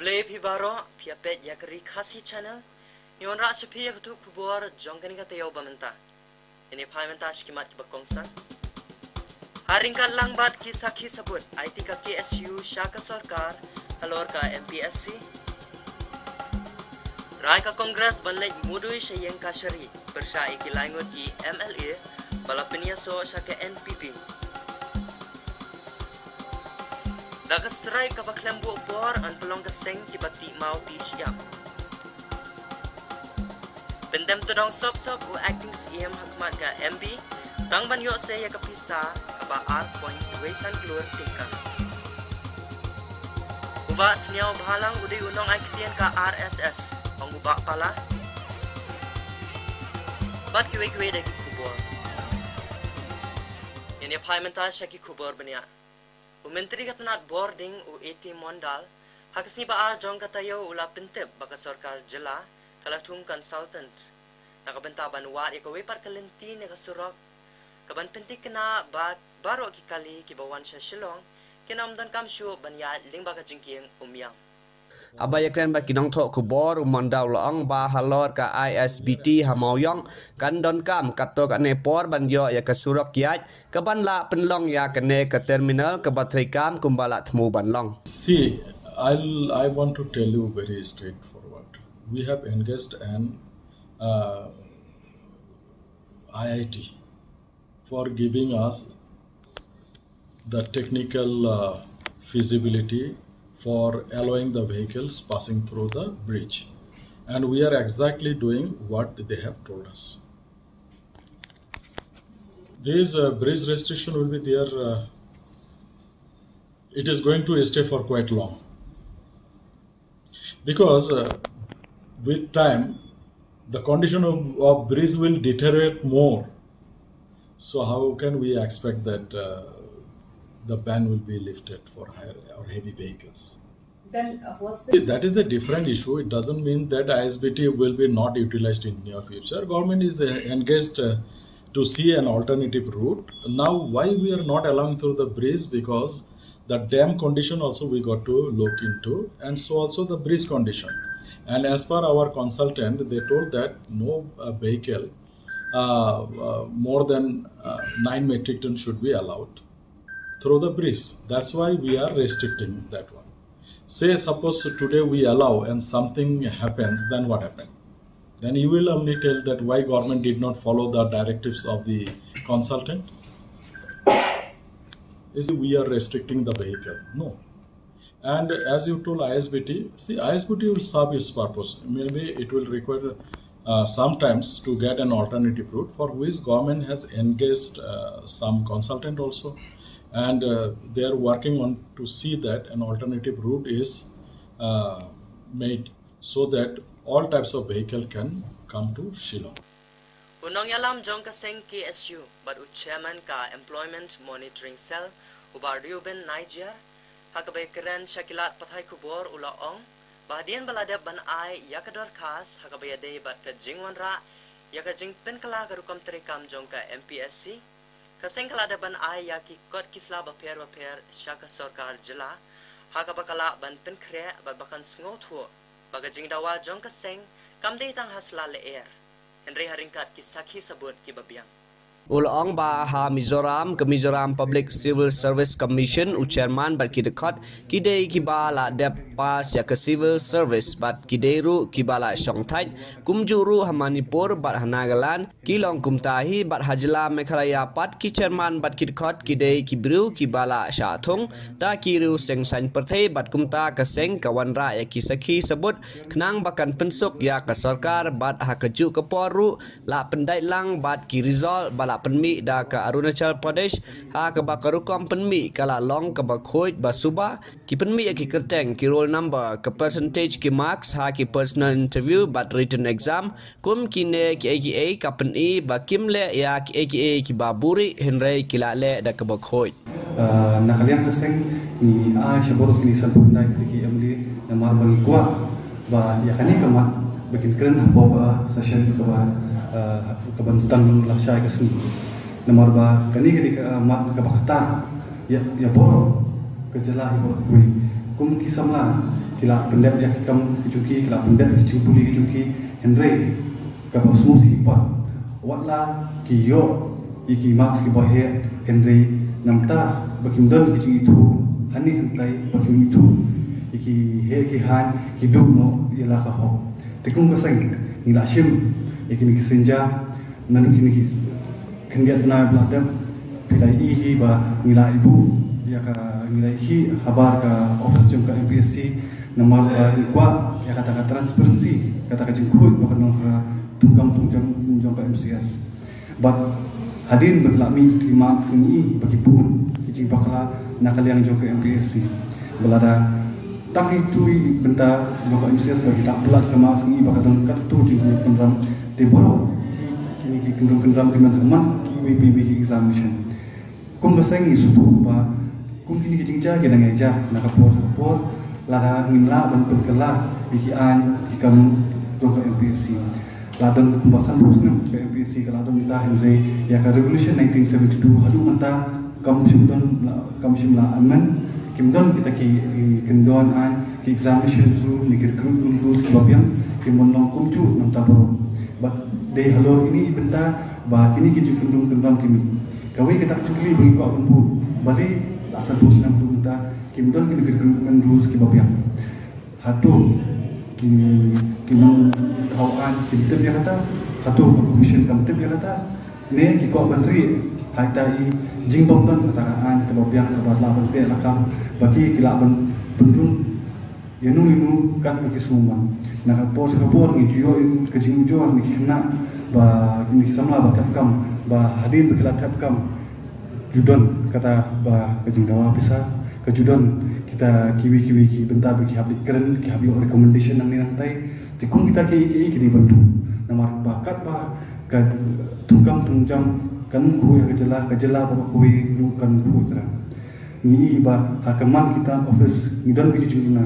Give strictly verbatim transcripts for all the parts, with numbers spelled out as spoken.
Khublei phi baroh, phi ïa peit ïa ka Ri Khasi Channel. Ngi wanrah sha phi ïa ka tuh khubor jong kane ka taïew ba mynta. Ïa ngi phai mynta sha ki mat kiba kongsan. Ha ryngkat lang bad ki sakhi sabut, aiti ka K S U sha ka sorkar halor ka M P S C. Rai ka Congress ban leit mudui sha ïing kashari, pyrshah ïa ki laingut ki M L A ba la pynïasoh sha ka N P P. Da ka strike kaba khlem buh por, yn pynlong ka seng kiba tih maw tih shyiap. Pyndem tdong sop sop u acting C M ha khmat ka M B, tang ban ïoh se ïa ka pisa kaba ar point wei san klur tyngka. U Bah Sniawbhalang u dei u nongai ktien ka R S S, ong u Bah Pala. Bad kiwei kiwei de ki khubor. Ïa ngi phai mynta sha ki khubor bniah. U Myntri ka tnat bording u A T Mondal, ha ka sngi ba ar jong ka taïew u la pyntip ba ka sorkar jylla ka la thung consultant na ka bynta ban wad ïa kawei pat ka lynti ne ka surok kaban pynthikna ba baroh ki kali kiba wan sha Shillong kin ym donkam shuh ban ïaid lyngba ka jingkieng Umiam. Haba ïakren bad ki nongthoh khubor, u Mondal u la ong ba halor ka I S B T ha Mawïong kan donkam katto katne por ban ïoh ïa ka surok ïaid kaban lah pynlong ïa kane ka terminal kaba treikam kumba la thmu ban long. See, I'll, I want to tell you very straightforward. We have engaged an uh, I I T for giving us the technical uh, feasibility for allowing the vehicles passing through the bridge. And we are exactly doing what they have told us. This uh, bridge restriction will be there, uh, it is going to stay for quite long. Because uh, with time, the condition of, of bridge will deteriorate more. So how can we expect that uh, the ban will be lifted for higher or heavy vehicles? Then uh, what's the... See, that is a different issue. It doesn't mean that I S B T will be not utilized in near future. Government is uh, engaged uh, to see an alternative route. Now, why we are not allowing through the bridge? Because the dam condition also we got to look into, and so also the bridge condition. And as per our consultant, they told that no uh, vehicle uh, uh, more than uh, nine metric ton should be allowed through the bridge. That's why we are restricting that one. Say, suppose today we allow and something happens, then what happened? Then you will only tell that why government did not follow the directives of the consultant. Is we are restricting the vehicle? No. And as you told, I S B T, see, I S B T will serve its purpose. Maybe it will require uh, sometimes to get an alternative route, for which government has engaged uh, some consultant also, and uh, they are working on to see that an alternative route is uh, made so that all types of vehicle can come to Shillong. U nongïalam jong ka seng K S U bad u chairman ka Employment Monitoring Cell, u Bah Reuben Naijiar, ha kaba ïakren sha ki lad pathai khubor u la ong ba hadien ba la dep ban ai ïa ka dorkhas ha kaba ïadei bad ka jingwanrah ïa ka jingpynkylla ka rukom treikam jong ka M P S C, ka seng ka la dep ban ai ïa ki kot ki sla bapher bapher sha ka sorkar jylla, ha kaba ka lah ban pynkhreh bad ba kan sngewthuh ba ka jingdawa jong ka seng kam dei tang ha sla lyer, hynrei ha ryngkat ki sakhi sabut kiba biang. U la ong ba ha Mizoram, ka Mizoram Public Civil Service Commission, u chairman bad ki dkhot ki dei kiba la dep pass ïa ka civil service bad ki dei ruh kiba la shongthait. Kumjuh ruh ha Manipur bad ha Nagaland ki long kumta hi, bad ha jylla Meghalaya pat ki chairman bad ki dkhot ki dei ki briew kiba la shah thung da ki riew seng saiñ pyrthei, bad kumta ka seng ka wanrah ïa ki sakhi sabut khnang ba kan pynsuk ïa ka sorkar. Bad ha kajuh ka por ruh la pyndait lang bad ki result ba la pynmih da ka Arunachal Pradesh, ha kaba ka rukom pynmih ka la long kaba khuid ba suba. Ki pynmih ïa ki kyrteng, ki roll number, ka percentage, ki marks ha ki personal interview bad written exam. Kum kine kiei kiei ka pyni ba kim leh ïa kiei kiei kiba buhrieh, hynrei ki la leh da kaba khuid. Ah, na ka liang ka seng ngi ai sha baroh kine sanphew khyndai tylli ki M L A namar ba ngi kwah ba ïa kane ka mat ba kin kren hapoh ka session kaba, ah, kaban sdang lashai ka sngi. Namar ba kane ka dei ka mat kaba ktah ïa, ïa baroh ka jylla hi baroh kawei. Kum ki samla Ki la pyndep ïa ki kam ki jong ki, ki la pyndep ïa ki jingpule ki jong ki, hynrei kaba sngewsih pat, wat la ki ïoh ïa ki marks kiba heh, hynrei namar ba kim don ki jingithuh hangne hangtai, ba kim ithuh ïa ki heh ki haiñ, ki duh noh ïa la ka hok. Te kum ka seng ngi la shim ïa kine ki sienjam, naduh kine ki khyndiat bnai ba la dep, phi la ïohi ba ngi la ïoh ïa ka, ngi la ïohi habar ka office jong ka M P S C, namar ba ngi kwah ïa kata ka transparency, kata ka jingkhuid ba kan long ha thungkam thungjam jong ka M C S. Bad hadien ba la mih ki marks, ngi ba ki bun ki jingbakla na ka liang jong ka M P S C. Ba lada tang ïa tu i bynta jong ka M C S ba ki la pynlait ka marks, ngi ba ka don katto jingkynram, te baroh kine ki kynram kynram ki man ha man kiwei kiwei ki examination. Kum ka seng ngi sngewthuh ba kum kine ki jingjia ki dang ïaid na ka por ka por, lada ngim lah ban pynkylla ïa ki aiñ ki kam jong ka M P S C. La don kumba sanphew snem ka M P S C ka la don mynta, hynrei ïa ka revolution nineteen seventy-two haduh mynta kam shym don, kam shym la amend, kim don kita ki, ki kyndon aiñ, ki examination rule ne ki recruitment rules kiba biang, kim don long kumjuh namar ba dei halor ine i bynta ba kine ki jingkynrum kynram ki mih. Kawei kata ka jingkylli ba ngi kwah ban buh, balei la sanphew snem haduh mynta kim don kine ki recruitment rules kiba biang? Hato ki, ki nongthaw aiñ kim tip ïa kata? Hato ka commission kam tip ïa kata? Ne ki kwah ban rieh ha ita i jingbym don kata ka aiñ kaba biang kaba lah ban teh lakam ba ki, ki lah ban pynrung ïano ïano katba ki sngewman. Na ka por sha ka por ngi ju ïoh ka jingujor na ki khynnah ba kine ki samla ba thep kam, ba hadien ba ki la thep kam ju don kata ba ka jingdawa pisa, ka ju don kita kiwei kiwei ki bynta ba ki hap ïakren, ki hap ïoh recommendation nangne nangtai. Te kum kita kiei kiei ki dei ban duh, namar ba katba ka thungkam thungjam kan khuid ha ka jylla, ka jylla baroh kawei ruh kan khuid trai. Ngi i ba ha ka man kita office ngi don bad ki jingduna,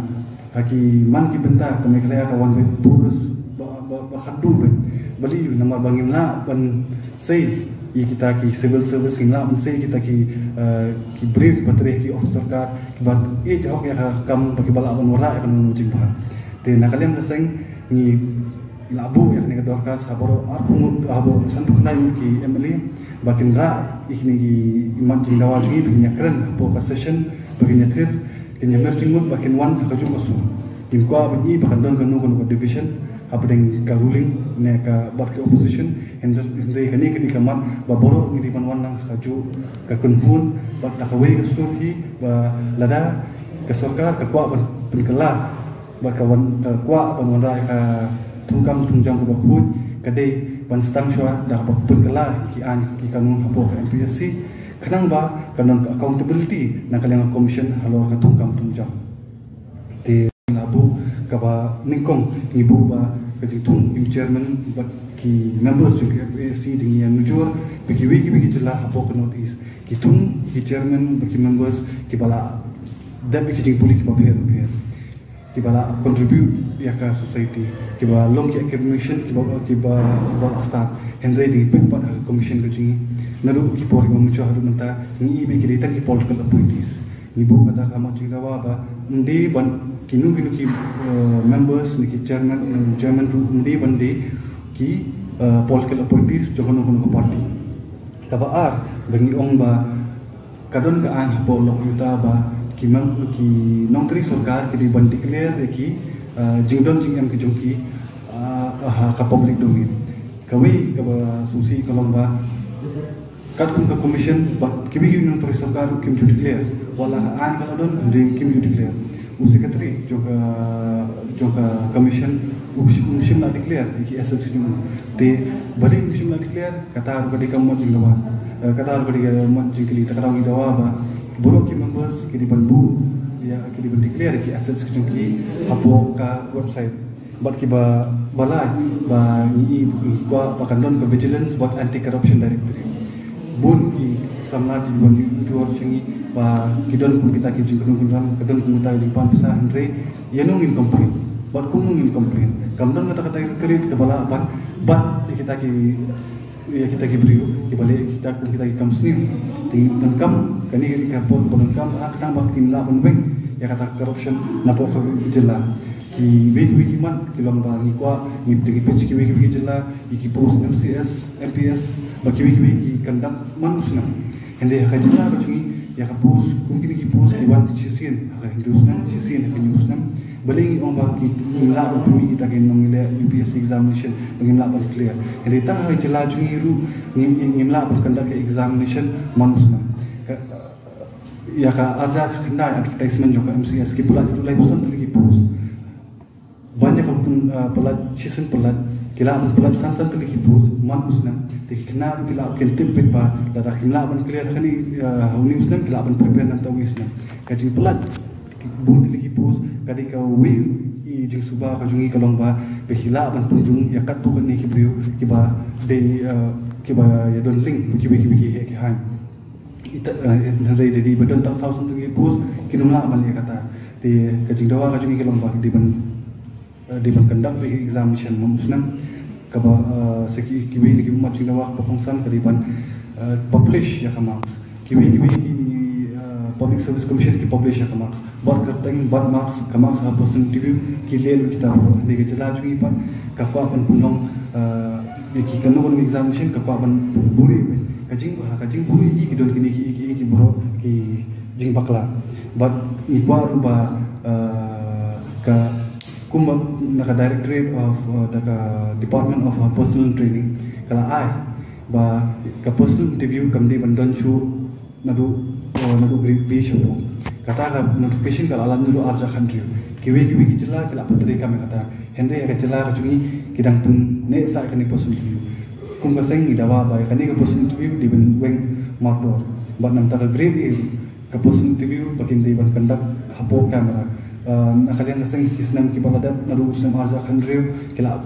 ha ki man ki bynta ka Meghalaya ka wan beit purus ba, ba, ba khatduh beit. Balei? Namar ba ngim lah ban sei ïa kita ki civil service, ngim lah ban sei kita ki, eh, ki briew kiba trei ha ki office sorkar, kiba ïeit hok ïa ka kam, ba kiba lah ban wanrah ïa kano kano jingbha. Te na ka liang ka seng ngi la buh ïa kane ka dorkhas ha baroh arphew ngut, ha baroh sanphew khyndai ngut ki M L A ba kin rah ïa kine ki mat jingdawa jong ngi, ba kin ïakren hapoh ka session, ba kin ïathir, kin ïamir jingmut, ba kin wan ha kajuh ka sur. Ngim kwah ban i ba kan don kano kano ka division hapdeng ka ruling ne ka bad ka opposition. Hynrei, hynrei kane ka dei ka mat ba baroh ngi dei ban wan lang ha kajuh ka kynhun bad da kawei ka sur hi, ba lada ka sorkar ka kwah ban pynkylla bad ka wan, ka kwah ban wanrah ïa ka thungkam thungjam kaba khuid, ka dei ban sdang shuwa da kaba pynkylla ïa ki aiñ ki kanun hapoh ka M P S C, khnang ba kan don ka accountability na ka liang ka commission halor ka thungkam thungjam. Te la buh kaba nyngkong, ngi buh ba ka jingthung ïa u chairman bad ki members jong ka M P S C, dang ïa nujor ba kiwei kiwei ki jylla hapoh ka North East ki thung ki chairman bad ki members kiba la dep ïa ki jingpule kiba pher bapher, kiba la contribute ïa ka society, kiba long ki acclamation, kiba, kiba, kiba la stad. Hynrei dang peit pat ha ka commission ka jong ngi, naduh ki por kiba mynta haduh mynta ngi i ba ki dei tang ki political appointees. Ngi buh kata ka mat jingdawa ba ym dei ban, kino kino ki, eh, members ne ki chairman, eh, chairman ruh ym dei ban dei ki, eh, political appointees jong kano kano ka party. Kaba ar, ba ngi ong ba ka don ka aiñ hapoh lok ïuta ba ki mem-, ki nongtrei sorkar ki dei ban declare ïa ki, ah, jingdon jingem ki jong ki, ah, ha ka public domain. Kawei kaba sngewsih ka long ba katkum ka commission bad kiwei kiwei nongtrei sorkar ruh kim ju declare. Wat la ka aiñ ka la don, hynrei kim ju declare. U secretary jong ka, jong ka commission u shim, u shim la declare ïa ki assets ki jong u. Te balei u shim la declare? Kata ruh ka dei ka mat jingdawa. Eh, kata ruh ka dei ka mat jingkylli. Te kata ngi dawa ba baroh ki members ki dei ban buh ïa, ki dei ban declare ïa ki assets ki jong ki hapoh ka website. Bad kiba, ba lai ba ngi i, ngi kwah ba kan don ka Vigilance bad Anti Corruption Directorate. Bun ki samla ki wan ïa u jor sha ngi ba ki don kum kita ki jingkynrum kynram, ki don kum kita ki jingpan pisa, hynrei ïano ngin complain bad kumno ngin complain? Kam don kata ka directorate kaba lah ban bat ïa kita ki, ïa kita ki briew kiba leh kita kum kita ki kam sniew. Te ngi donkam kane, kane ka por ba donkam ha, khnang ba kin lah ban weng Kata ka corruption napoh ka jylla. Kiwei kiwei ki mat ki long ba ngi kwah ngi, ngi peit kiwei kiwei ki jylla, ïa ki post M C S, M P S, ba kiwei kiwei ki conduct man u snem. Hynrei ha ka jylla ka jong ngi, ïa ka post, kum kine ki post ki wan shisien ha ka hynriew snem, shisien ha ka hynñiew snem. Balei ngi ong ba ki, ngim lah ban pynmih kita ki nongleh U P S C examination ba ngim lah ban clear? Hynrei tang ha ka jylla jong ngi ruh ngim, ngim lah ban conduct ka examination man u snem. Ka, ïa ka arhajar khyndai advertisement jong ka M C S, ki pyllait ruh laiphew san tylli ki post. Ban ïa ka pyn, ah, pyllait, shisien pyllait, ki lah ban pyllait san san tylli ki post man u snem. Te ki khynnah ruh ki lah, kin tip beit ba lada kim lah ban clear ha kane, ah, ha une u snem, ki lah ban prepare na bynta uwei u snem. Ka jingpyllait ki bun tylli ki post ka dei kawei i jingsuba ka jong ngi, ka long ba ba ki lah ban pynrung ïa katto katne ki briew kiba dei, ah, kiba ïa don link bad kiwei kiwei ki heh ki haiñ. Ita, eh, hynrei da dei ba don tang saw san tylli ki post, kim lah ban ïa kata. Te ka jingdawa ka jong ngi ka long ba dei ban, eh, dei ban conduct ïa ka examination man u snem. Kaba, eh, sa ki, kiwei na ki mat jingdawa kaba kongsan ka dei ban, eh, publish ïa ka marks. Kiwei kiwei ki, eh, Public Service Commission ki publish ïa ka marks. Bad kyrteng bad marks, ka marks ha personal interview ki leh lut kita baroh. Hynrei ka jylla jong ngi pat ka kwah ban pynlong, eh, ïa ki kano kano examination ka kwah ban buhrieh. Ka jing, ha ka jingbuhrieh hi ki don kine ki, ki, ki baroh ki jingbakla. Bad ngi kwah ruh ba, eh, ka, kumba na ka Directorate of, eh, da ka Department of, eh, Personal Training ka la ai ba ka personal interview kam dei ban don shuh naduh, eh, naduh grade B shapoh. Kata ka notification ka la lan naduh arhajar khathynriew. Kiwei kiwei ki jylla ki la pyntreikam ïa kata. Hynrei ha ka jylla ka jong ngi ki dang pyneh sah ïa kane ka personal interview. Kum ka seng ngi dawa ba ïa kane ka personal interview dei ban weng mardor. Bad na bynta ka grade A ka personal interview ba kin dei ban conduct hapoh camera. Eh, na ka liang ka seng ki snem kiba la dep naduh u snem arhajar khathynriew ki la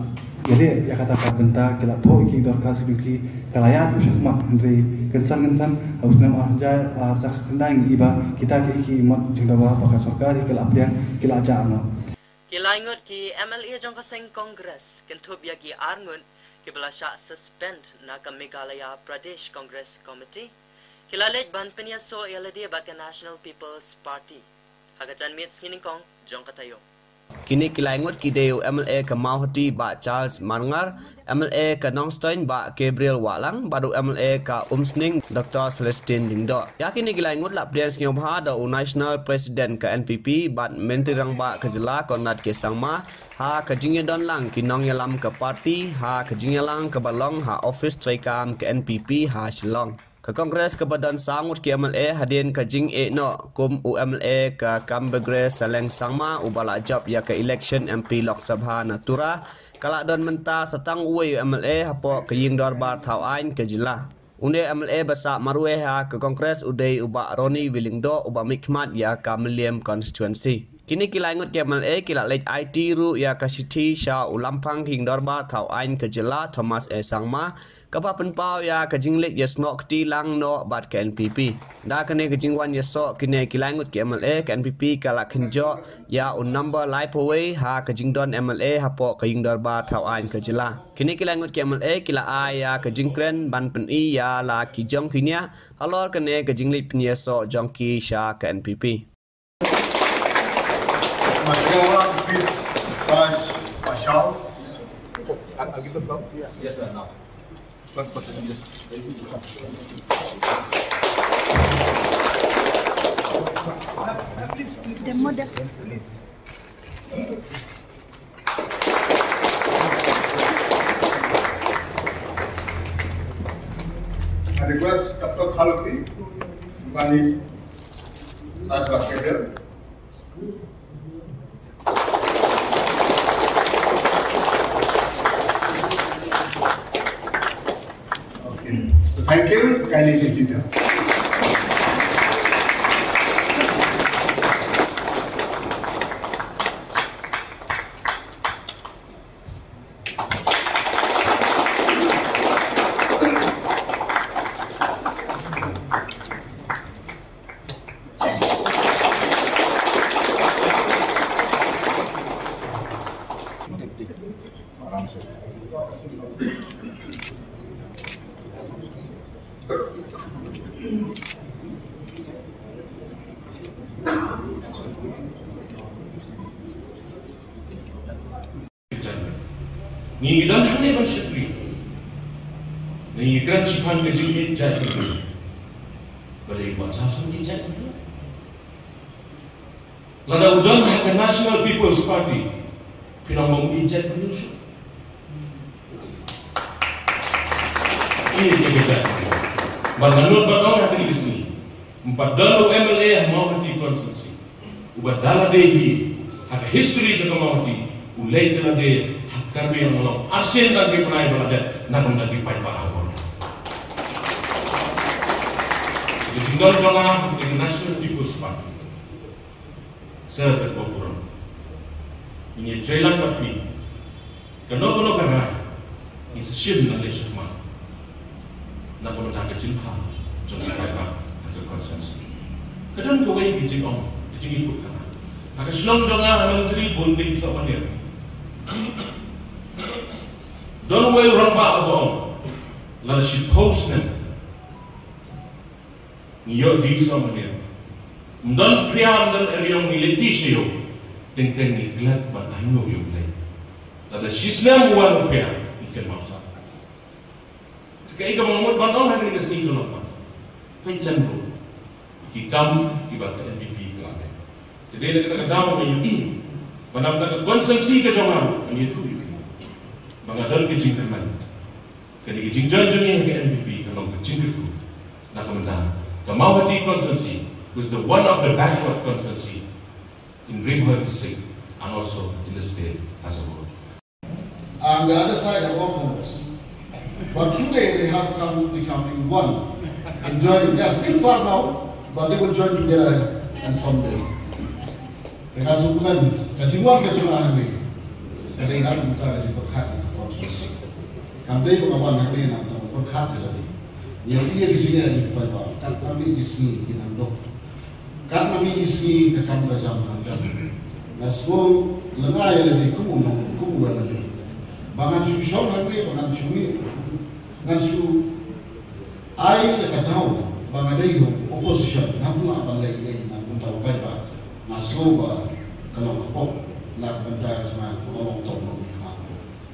ïaleh ïa kata ka bynta, ki la thoh ïa ki dorkhas ki jong ki, ka la ïaid shakhmat, hynrei kynsan kynsan ha u snem arhajar, arhajar khatkhyndai ngi i ba kita ki, ki mat jingdawa ba ka sorkar hi ka la pdiang, ki la jah noh. Ki lai ngut ki M L A jong ka seng Congress kynthup ïa ki ar ngut kiba la shah suspend na ka Meghalaya Pradesh Congress Committee ki la leit ban pynïasoh ïa lade bad ka National People's Party ha ka janmiet sngi nyngkong jong ka taïew. Kine ki lai ngut ki dei u M L A ka Mawhati Bah Charles Marngar, M L A ka Nongstoiñ Bah Gabriel Wahlang, bad u M L A ka Umsning Doctor Celestine Lyngdoh. Ïa kine ki lai ngut la pdiang sngewbha da u National President ka N P P bad Myntri Rangbah ka jylla Conrad K Sangma ha ka jingïadon lang ki nongïalam ka party ha ka jingïalang kaba long ha ophis treikam ka N P P ha Shillong. Ka Congress kaba don saw ngut ki M L A hadien ka jingeh noh kum u M L A ka Kamdegre Saleng Sangma uba la jop ïa ka election M P Lok Sabha na Tura, ka la don mynta sa tang uwei u M L A hapoh ka ïing dorbar thaw aiñ ka jylla. Une u M L A ba sah marwei ha ka Congress u dei u Bah Ronnie V Lyngdoh uba mihkhmat ïa ka Mylliem constituency. Kine ki lai ngut ki M L A ki la leit aiti ruh ïa ka shithi sha u Lamphang ka ïing dorbar thaw aiñ ka jylla Thomas A Sangma, kaba pynpaw ïa ka jingleit ïasnoh kti lang noh bad ka N P P. Da kane ka jingwan ïasoh kine ki lai ngut ki M L A, ka N P P ka la kynjoh ïa u number laiphew wei ha ka jingdon M L A hapoh ka ïing dorbar thaw aiñ ka jylla. Kine ki lai ngut ki M L A ki la ai ïa ka jingkren ban pyni ïa la ki jong ki nia halor kane ka jingleit pynïasoh jong ki sha ka N P P. Mascara, please, Taj Pashal. I'll, I'll give the floor. Yes, sir, now. But, but, Demo, demo. I request Doctor Khaloti, Bani Sasba Kedel. Okay. So thank you. Kindly be seated. Ngi don hangne ban shakri. Ngi kren shaphang ka jingïeit jaitbynriew. Balei ba cha shu ïeit jaitbynriew? Lada u don ha ka National People's Party, phi nang ym ïeit jaitbynriew shuh. Ïeit ïa ka jaitbynriew. Bad nga nud ban ong ha kane ka sngi, ym pat don u M L A ha Mawhati constituency uba da lade hi ha ka history jong ka Mawhati u leit da lade ha Karbi Anglong arsien tang ki bnai ba la dep na ka bynta ki paidbah ha border. Ka jingdon jong nga ha ka National People's Party, Sir Katwa Burom, ngi ïa trei lang bad phi. Kano kano ka rai ngin sa shim na lei shakhmat na ka bynta ka jingpang jong ka paidbah ha ka constituency. Ka don kawei ka jingong, ka jingithuh kata. Ha ka shnong jong nga ha Nongjri bun dei ki sohmynniar. Don uwei u rangbah uba ong, lada shiphew snem ngi ïoh die sohmynniar, ym don phria ym don eriong, ngi leit die sha ïew, teng teng ngi klet ban ainguh ïa U Blei. Lada shisnem u wan u phria ngi kynmaw sah. Kaei kaba nga mut ban ong ha kane ka sngi ka long ba peit lem ruh ki kam kiba ka N P P ka la leh. Te dei na kata ka daw nga ïohi ba na ka bynta ka constituency ka jong nga ruh ngan ïathuh ïa phi ba nga don ka jingkyrmen. Kane ka jingjoin jong ngi ha ka N P P ka long ka jingkyrkhu na ka bynta ka Mawhati constituency, which is the one of the backward constituency in Ri Bhoi district and also in the state as a whole. On the other side of Bauckham, but today they have come becoming one and joining. They are still far now, but they will join together and someday. Te nga sngewkmen ka jingwan ka jong nga hangne ka dei na ka bynta ka jingpyrkhat ka constituency. Kam dei ba nga wan hangne na ka bynta ka pyrkhat ka jong ngi. Ngi ïohi ïa ka jingeh jong ki paidbah katba mih ki sngi ki nang duk. Katba mih ki sngi ka kam ka jam ka jam. Nga sngew lyngngai ïa lade kum u nong kum u M L A ba ngan shu shong hangne ba ngan shu mih ngan shu ai ïa ka daw ba nga dei u opposition, ngam lah ban leh ei ei na ka bynta u paidbah. Nga sngew ba ka long ka pop na ka bynta ka jingmut ka long tong long.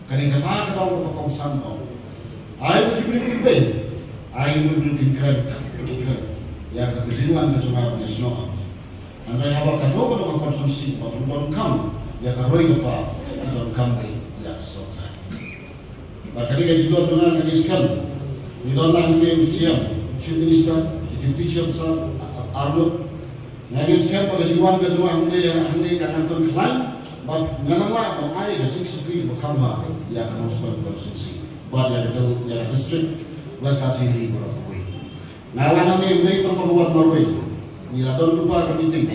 Kane kata ka daw kaba kongsan ba ai ba ki briew kin beiñ, ai ba ki briew kin kren, kin kren ïa ka jingwan ka jong nga ban ïasnoh. Hynrei haba kano kano ka constituency ba donkam ïa ka roi ka par, ki donkam beit ïa ka sorkar. Bad ka dei ka jingdon jong nga, nga ngeit skhem ngi don lang hangne u C M, u Chief Minister, ki Deputy Chief Minister, a- a- arngut. Nga ngeit skhem ba ka jingwan ka jong nga hangne ïa hangne kan nang don khlaiñ bad ngan nang lah ban ai ka jingshakri ba kham bha ïa ka North Eastern Constituency bad ïa ka jylla, ïa ka district West Khasi Hills baroh kawei. Nga wan hangne ym dei tang ba ka wan marwei. Ngi la don lypa ka meeting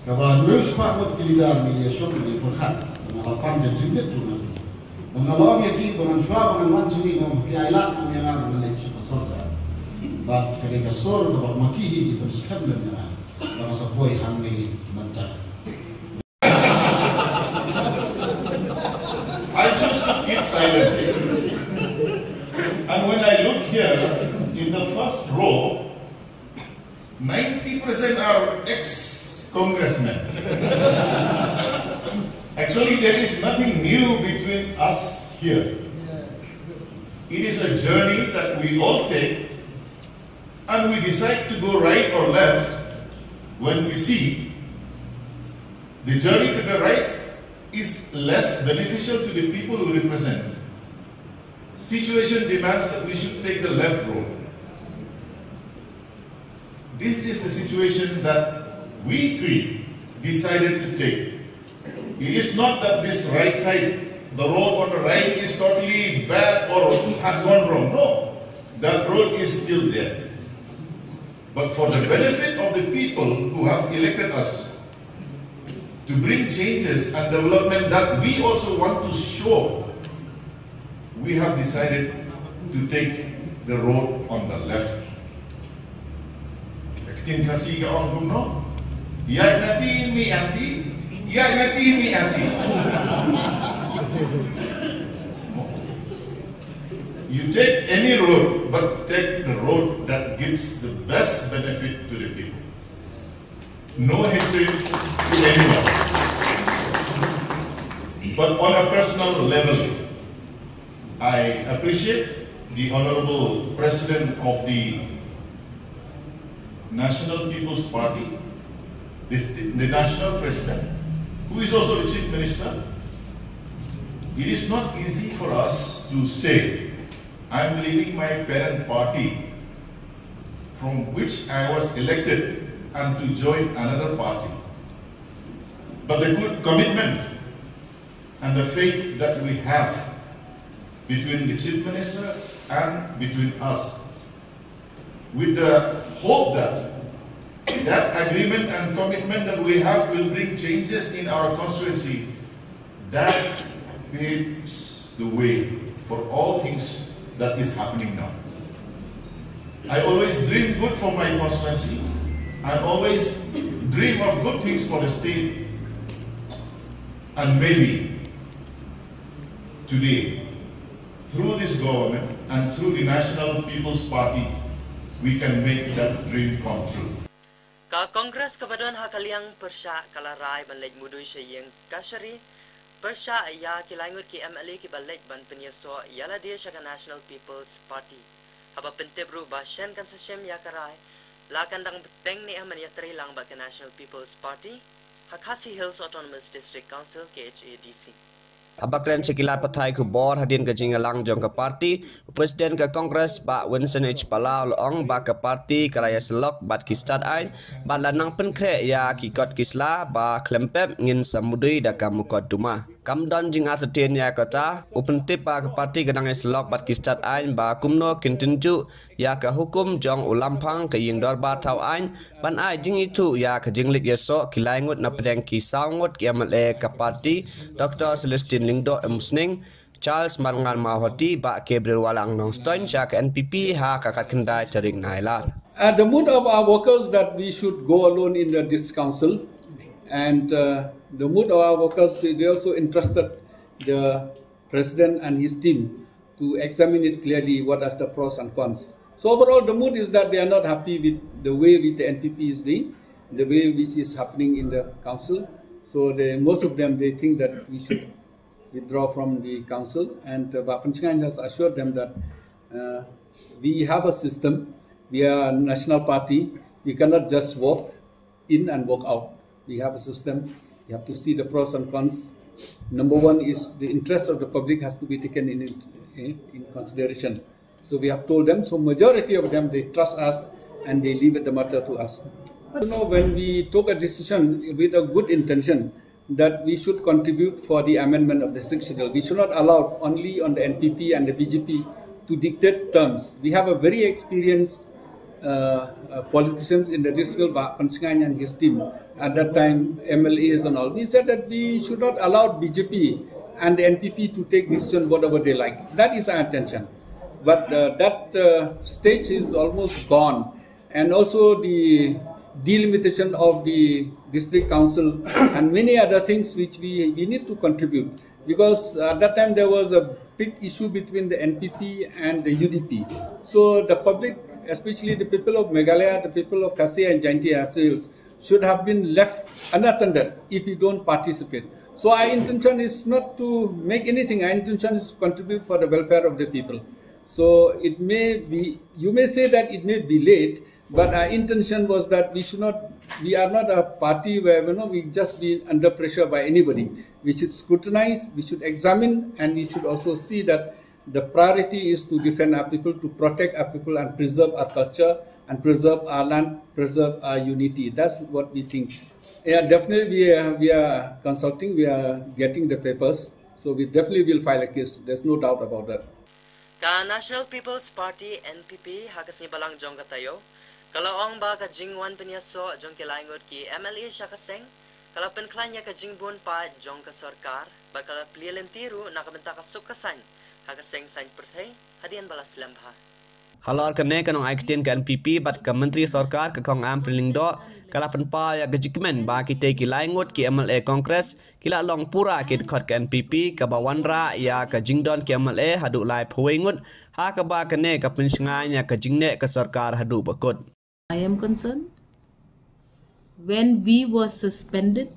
kaba hynriew spah ngut ki leader ngi ïa shong ngi pyrkhat. Nga la pan ka jingmut jong nga. Ba nga la ong ïa ki ba ngan shuwa ba ngan wan shane, nga ong phi ai lad ïa nga ba ngan leit sha ka sorkar. Bad ka dei ka sur kaba ma ki hi ki pynskhem lem ïa nga ba nga sa poi hangne mynta. I choose to keep silent. And when I look here in the first row, ninety percent are ex-congressmen. Actually, there is nothing new between us here. It is a journey that we all take, and we decide to go right or left when we see the journey to the right is less beneficial to the people we represent. Situation demands that we should take the left road. This is the situation that we three decided to take. It is not that this right side, the road on the right is totally bad or has gone wrong. No, that road is still there. But for the benefit of the people who have elected us to bring changes and development that we also want to show, we have decided to take the road on the left. Ka ktien Khasi ka ong kumno? Ïaid na ti mih ha ti, ïaid na ti mih ha ti. You take any road, but take the road that gives the best benefit to the people. No hatred to anyone. But on a personal level, I appreciate the Honorable President of the National People's Party, the, st- the National President, who is also the Chief Minister. It is not easy for us to say, "I'm leaving my parent party from which I was elected and to join another party." But the good commitment and the faith that we have between the Chief Minister and between us, with the hope that that agreement and commitment that we have will bring changes in our constituency, that paves the way for all things that is happening now. I always dream good for my constituency. I always dream of good things for the state. And maybe today, through this government and through the National People's Party, we can make that dream come true. Ka Congress kaba don ha ka liang pyrshah ka la rai ban leit mudui sha ïing kashari pyrshah ïa ki laingut ki M L A kiba leit ban pynïasoh ïa lade sha ka National People's Party. Haba pyntip ruh ba shen kan sa shim ïa ka rai, la kan dang bteng ne em ban ïatrei lang bad ka National People's Party ha Khasi Hills Autonomous District Council, K H A D C. Haba kren sha ki lad pathai khubor hadien ka jingïalang jong ka party, u President ka Congress Bah Vincent H Pala u la ong ba ka party ka la ïasyllok bad ki stad aiñ bad la nang pynkhreh ïa ki kot ki sla ba khlem pep ngin sa mudui da ka mukotduma. Kam don jingartatien ïa kata, u pyntip ba ka party ka dang ïasyllok bad ki stad aiñ ba kumno kin tynjuh ïa ka hukum jong u Lamphang ka ïing dorbar thaw aiñ ban ai jingithuh ïa ka jingleit ïasoh ki laingut napdeng ki saw ngut ki M L A ka party, Doctor Celestine Lyngdoh Umsning, Charles Marngar Mawhati, Bah Gabriel Wahlang Nongstoiñ sha ka N P P ha ka khatkhyndai tarik Nailar. Uh, the mood of our workers that we should go alone in the district council, and uh, the mood of our workers, they also entrusted the president and his team to examine it clearly, what are the pros and cons. So overall, the mood is that they are not happy with the way which the N P P is doing, the way which is happening in the council. So they, most of them, they think that we should withdraw from the council. And uh, Bah Pynshngaiñ has assured them that uh, we have a system, we are a national party, we cannot just walk in and walk out. We have a system. You have to see the pros and cons. Number one is the interest of the public has to be taken in, in, in consideration. So we have told them, so majority of them, they trust us and they leave it the matter to us. You know, when we took a decision with a good intention that we should contribute for the amendment of the Sixth Schedule, we should not allow only on the N P P and the B J P to dictate terms. We have a very experienced uh, uh, politicians in the district, Bah Pynshngaiñ and his team, at that time M L As and all. We said that we should not allow B J P and the N P P to take decision whatever they like. That is our intention. But uh, that uh, stage is almost gone. And also the delimitation of the district council and many other things which we, we need to contribute. Because at that time there was a big issue between the N P P and the U D P. So the public, especially the people of Meghalaya, the people of Khasi and Jaintia Hills, should have been left unattended if we don't participate. So our intention is not to make anything. Our intention is to contribute for the welfare of the people. So it may be, you may say that it may be late, but our intention was that we should not, we are not a party where, you know, we just be under pressure by anybody. We should scrutinize, we should examine, and we should also see that the priority is to defend our people, to protect our people, and preserve our culture, and preserve our land, preserve our unity. That's what we think. Yeah, definitely we are, we are consulting, we are getting the papers. So we definitely will file a case. There's no doubt about that. Ka National People's Party, N P P, ha ka sngi Balang jong ka taïew ka la ong ba ka jingwan pynïasoh jong ki laingut ki M L A sha ka seng ka la pynkhlaiñ ïa ka jingbun paid jong ka sorkar, bad ka la plie lynti ruh na ka bynta ka suk ka saiñ ha ka seng saiñ pyrthei hadien ba la slem bha. Halor kane, ka nongai ktien ka N P P bad ka Myntri Sorkar, ka Kong Ampareen Lyngdoh, ka la pynpaw ïa ka jingkmen ba kitei ki laingut ki M L A Congress ki la long pura ki dkhot ka N P P kaba wanrah ïa ka jingdon ki M L A haduh laiphew wei ngut, ha kaba kane ka pynshngaiñ ïa ka jingneh ka sorkar haduh ba kut. I am concerned. When we were suspended,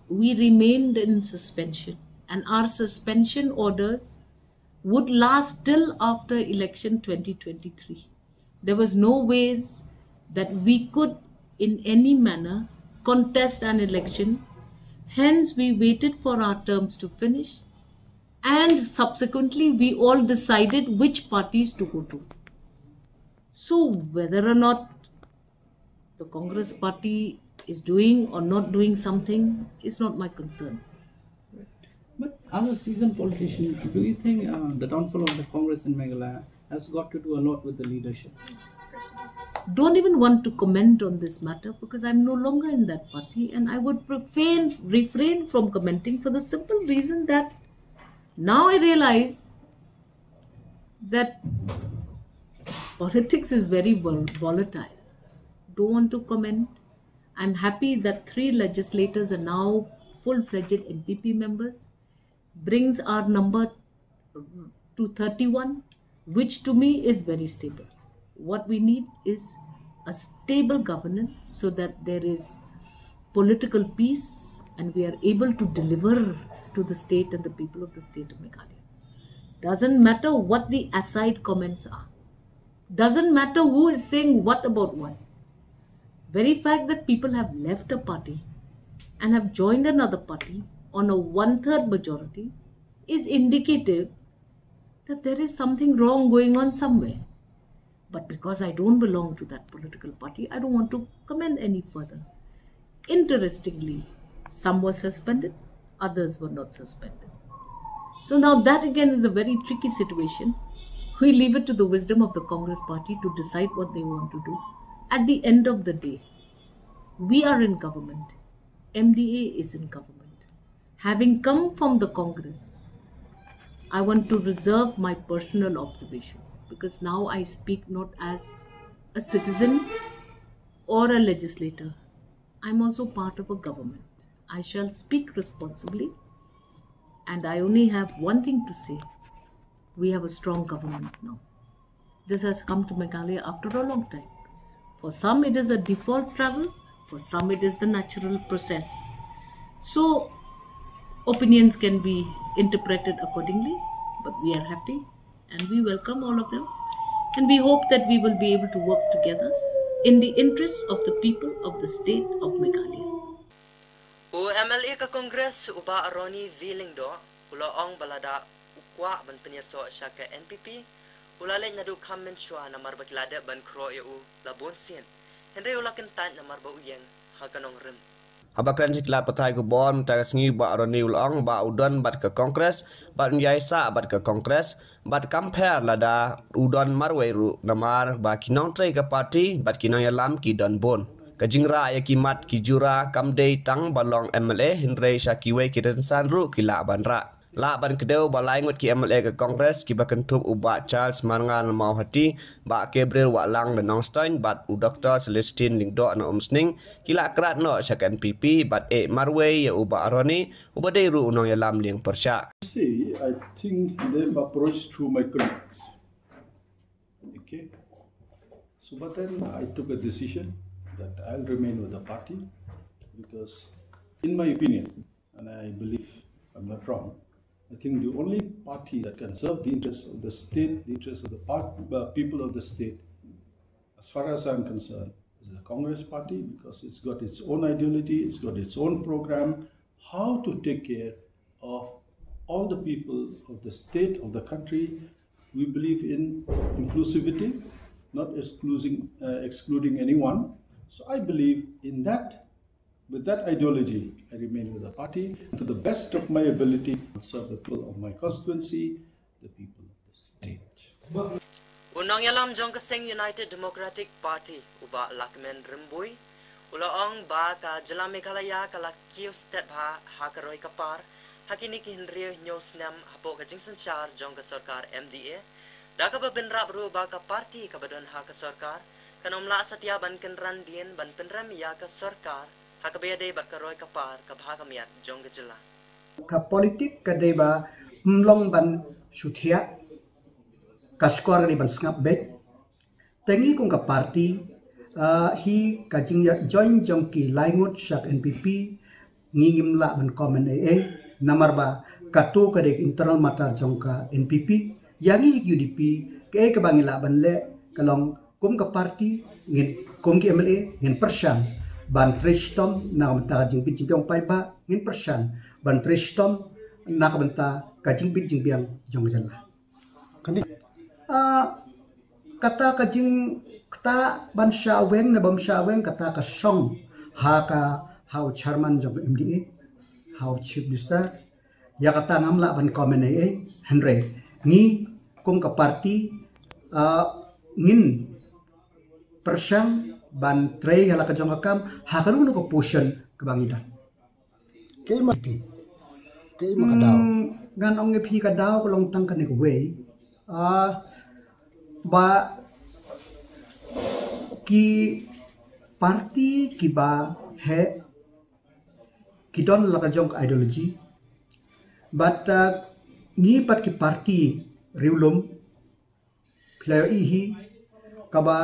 we remained in suspension, and our suspension orders would last till after election twenty twenty-three. There was no ways that we could in any manner contest an election. Hence, we waited for our terms to finish, and subsequently we all decided which parties to go to. So whether or not the Congress party is doing or not doing something is not my concern. But as a seasoned politician, do you think uh, the downfall of the Congress in Meghalaya has got to do a lot with the leadership? Don't even want to comment on this matter because I'm no longer in that party, and I would refrain, refrain from commenting for the simple reason that now I realize that politics is very vol- volatile. Don't want to comment. I'm happy that three legislators are now full fledged N P P members, brings our number to thirty-one, which to me is very stable. What we need is a stable governance so that there is political peace and we are able to deliver to the state and the people of the state of Meghalaya. Doesn't matter what the aside comments are, doesn't matter who is saying what about what. Very fact that people have left a party and have joined another party on a one third majority is indicative that there is something wrong going on somewhere. But because I don't belong to that political party, I don't want to comment any further. Interestingly, some were suspended, others were not suspended. So now that again is a very tricky situation. We leave it to the wisdom of the Congress party to decide what they want to do. At the end of the day, we are in government, M D A is in government. Having come from the Congress, I want to reserve my personal observations because now I speak not as a citizen or a legislator. I'm also part of a government. I shall speak responsibly, and I only have one thing to say. We have a strong government now. This has come to Meghalaya after a long time. For some, it is a default travel, for some, it is the natural process. So, opinions can be interpreted accordingly, but we are happy and we welcome all of them. And we hope that we will be able to work together in the interests of the people of the state of Meghalaya. U M L A ka Congress u Bah Ronnie V Lyngdoh u la ong ba lada u kwah ban pynïasoh sha ka N P P u la leit naduh kham mynshuwa namar ba ki la dep ban khroh ïa u la bun sien. Hynrei u la kyntait namar ba u ïeng ha ka nongrim. Haba kren sha ki lad pathai khubor mynta ka sngi u Bah Ronnie u la ong ba u don bad ka Congress bad un ïaisah bad ka Congress bad kam pher lada u don marwei ruh namar ba ki nongtrei ka party bad ki nongïalam ki don bun. Ka jingrah ïa ki mat ki jura kam dei tang ba long M L A hynrei sha kiwei ki rynsan ruh ki lah ban rah. Lah ban kdew ba lai ngut ki M L A ka Congress kiba kynthup u Bah Charles Marngar na Mawhati, Bah Gabriel Wahlang na Nongstoiñ bad u Doctor Celestine Lyngdoh na Umsning ki la krat noh sha ka N P P bad eh marwei ïa u Bah Ronnie uba dei ruh u nongïalam liang pyrshah. See, I think they've approached through my colleagues. Okay. So, but then I took a decision that I'll remain with the party because, in my opinion, and I believe I'm not wrong, I think the only party that can serve the interests of the state, the interests of the part, uh, people of the state, as far as I'm concerned, is the Congress party because it's got its own ideology, it's got its own program, how to take care of all the people of the state, of the country. We believe in inclusivity, not excluding, uh, excluding anyone. So I believe in that. With that ideology, I remain with the party to the best of my ability to serve the people of my constituency, the people of the state. U nongïalam jong ka seng United Democratic Party u Bah Lahkmen Rymbui u la ong ba ka jylla Meghalaya ka la kiew stet bha ha ka roi ka par ha kine ki hynriew hynñiew snem hapoh ka jingsynshar jong ka sorkar M D A, da kaba bynrap ruh ba ka party kaba don ha ka sorkar kan ym lah satia ban kynran dien ban pynrem ïa ka sorkar ha kaba ïadei bad ka roi ka par ka bha ka miat jong ka jylla. Ka politik ka dei ba ym long ban shu thiah, ka shkor ka dei ban sngap beit. Te ngi kum ka party, ah, hi ka jingïajoin jong ki lai ngut sha ka N P P, ngi ngim lah ban comment ei ei namar ba Kato ka dei internal matter jong ka N P P. Ïa ngi ki U D P, kaei kaba ngi lah ban leh ka long kum ka party, ngin kum ki M L A ngin pyrshang ban trei shitom na ka bynta ka jingbit jingbiang paidbah, ngin pyrshang ban trei shitom na ka bynta ka jingbit jingbiang jong ka jylla. Kane, ah, kata ka jing, kata ban shah weng ne bym shah weng, kata ka shong ha ka, ha u chairman jong ka M D A, ha u chief minister. Ïa kata ngam lah ban comment ei ei, hynrei ngi kum ka party, ah, ngin pyrshang ban trei ïa la ka jong ka kam ha kano kano ka position kaba ngi don. Kaei ma phi, kaei ma ka daw? Hmm, ngan ong ïa phi, ka daw ka long tang kane kawei. Ah, ba ki party kiba heh ki don la ka jong ka ideology. Bad, ah, ngi pat ki party riewlum, phi la ïohi hi, kaba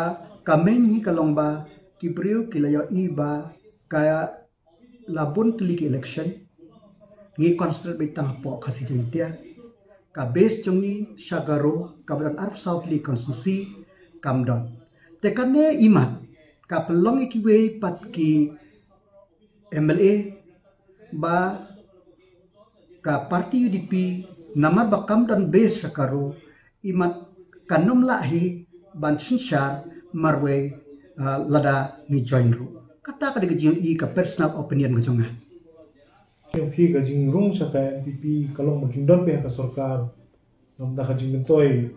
ka main hi ka long ba ki briew ki la ïohi ba ka la bun tylli ki election, ngi concentrate beit tang hapoh Khasi Jaiñtia. Ka base jong ngi sha Garo kaba don arphew saw tylli constituency kam don. Te kane imat ka pynlong ïa kiwei pat ki M L A ba ka party U D P namar ba kam don base sha Garo, imat kan ym lah hi ban synshar marwei, ah, lada ngi join ruh. Kata ka dei ka jingïohi, ka personal opinion ka jong nga. Ïa phi, ka jingrung sha ka N P P ka long ba kim don beit ha ka sorkar, namar ka jingmyntoi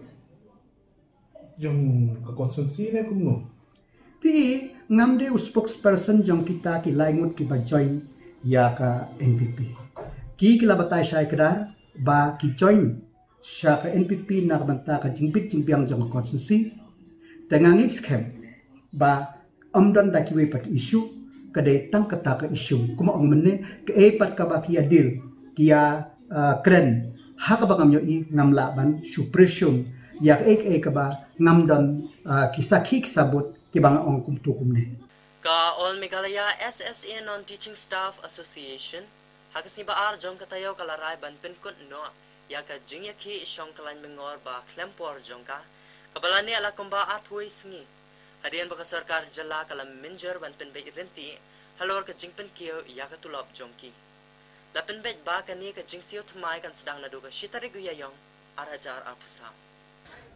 jong ka constituency ne kumno? Phi, ngam dei u spokesperson jong kita ki lai ngut kiba join ïa ka N P P. Ki ki la batai shai kdar ba ki join sha ka N P P na ka bynta ka jingbit jingbiang jong ka constituency. Te nga ngeit skhem ba ym don da kiwei pat ki issue, ka dei tang kata ka issue. Kumba ong mynne, kaei pat kaba ki ïa deal, ki ïa, ah, kren, ha kaba ngam ïohi, ngam lah ban shu presume ïa kaei kaei kaba ngam don, ah, ki sakhi ki sabut kiba nga ong kumto kumne. Ka All Meghalaya S S A Non-Teaching Staff Association ha ka sngi ba ar jong ka taïew ka la rai ban pynkut noh ïa ka jingïakhih shong khlaiñ myngor ba khlem por jong ka, kaba la neh la kumba arphew sngi, hadien ba ka sorkar jylla ka la mynjur ban pynbeit ryntih halor ka jingpynkiew ïa ka tulop jong ki. La pynbeit ba kane ka jingsiew thymmai kan sdang naduh ka shi tarik u Ïaïong, ar hajar arphew saw.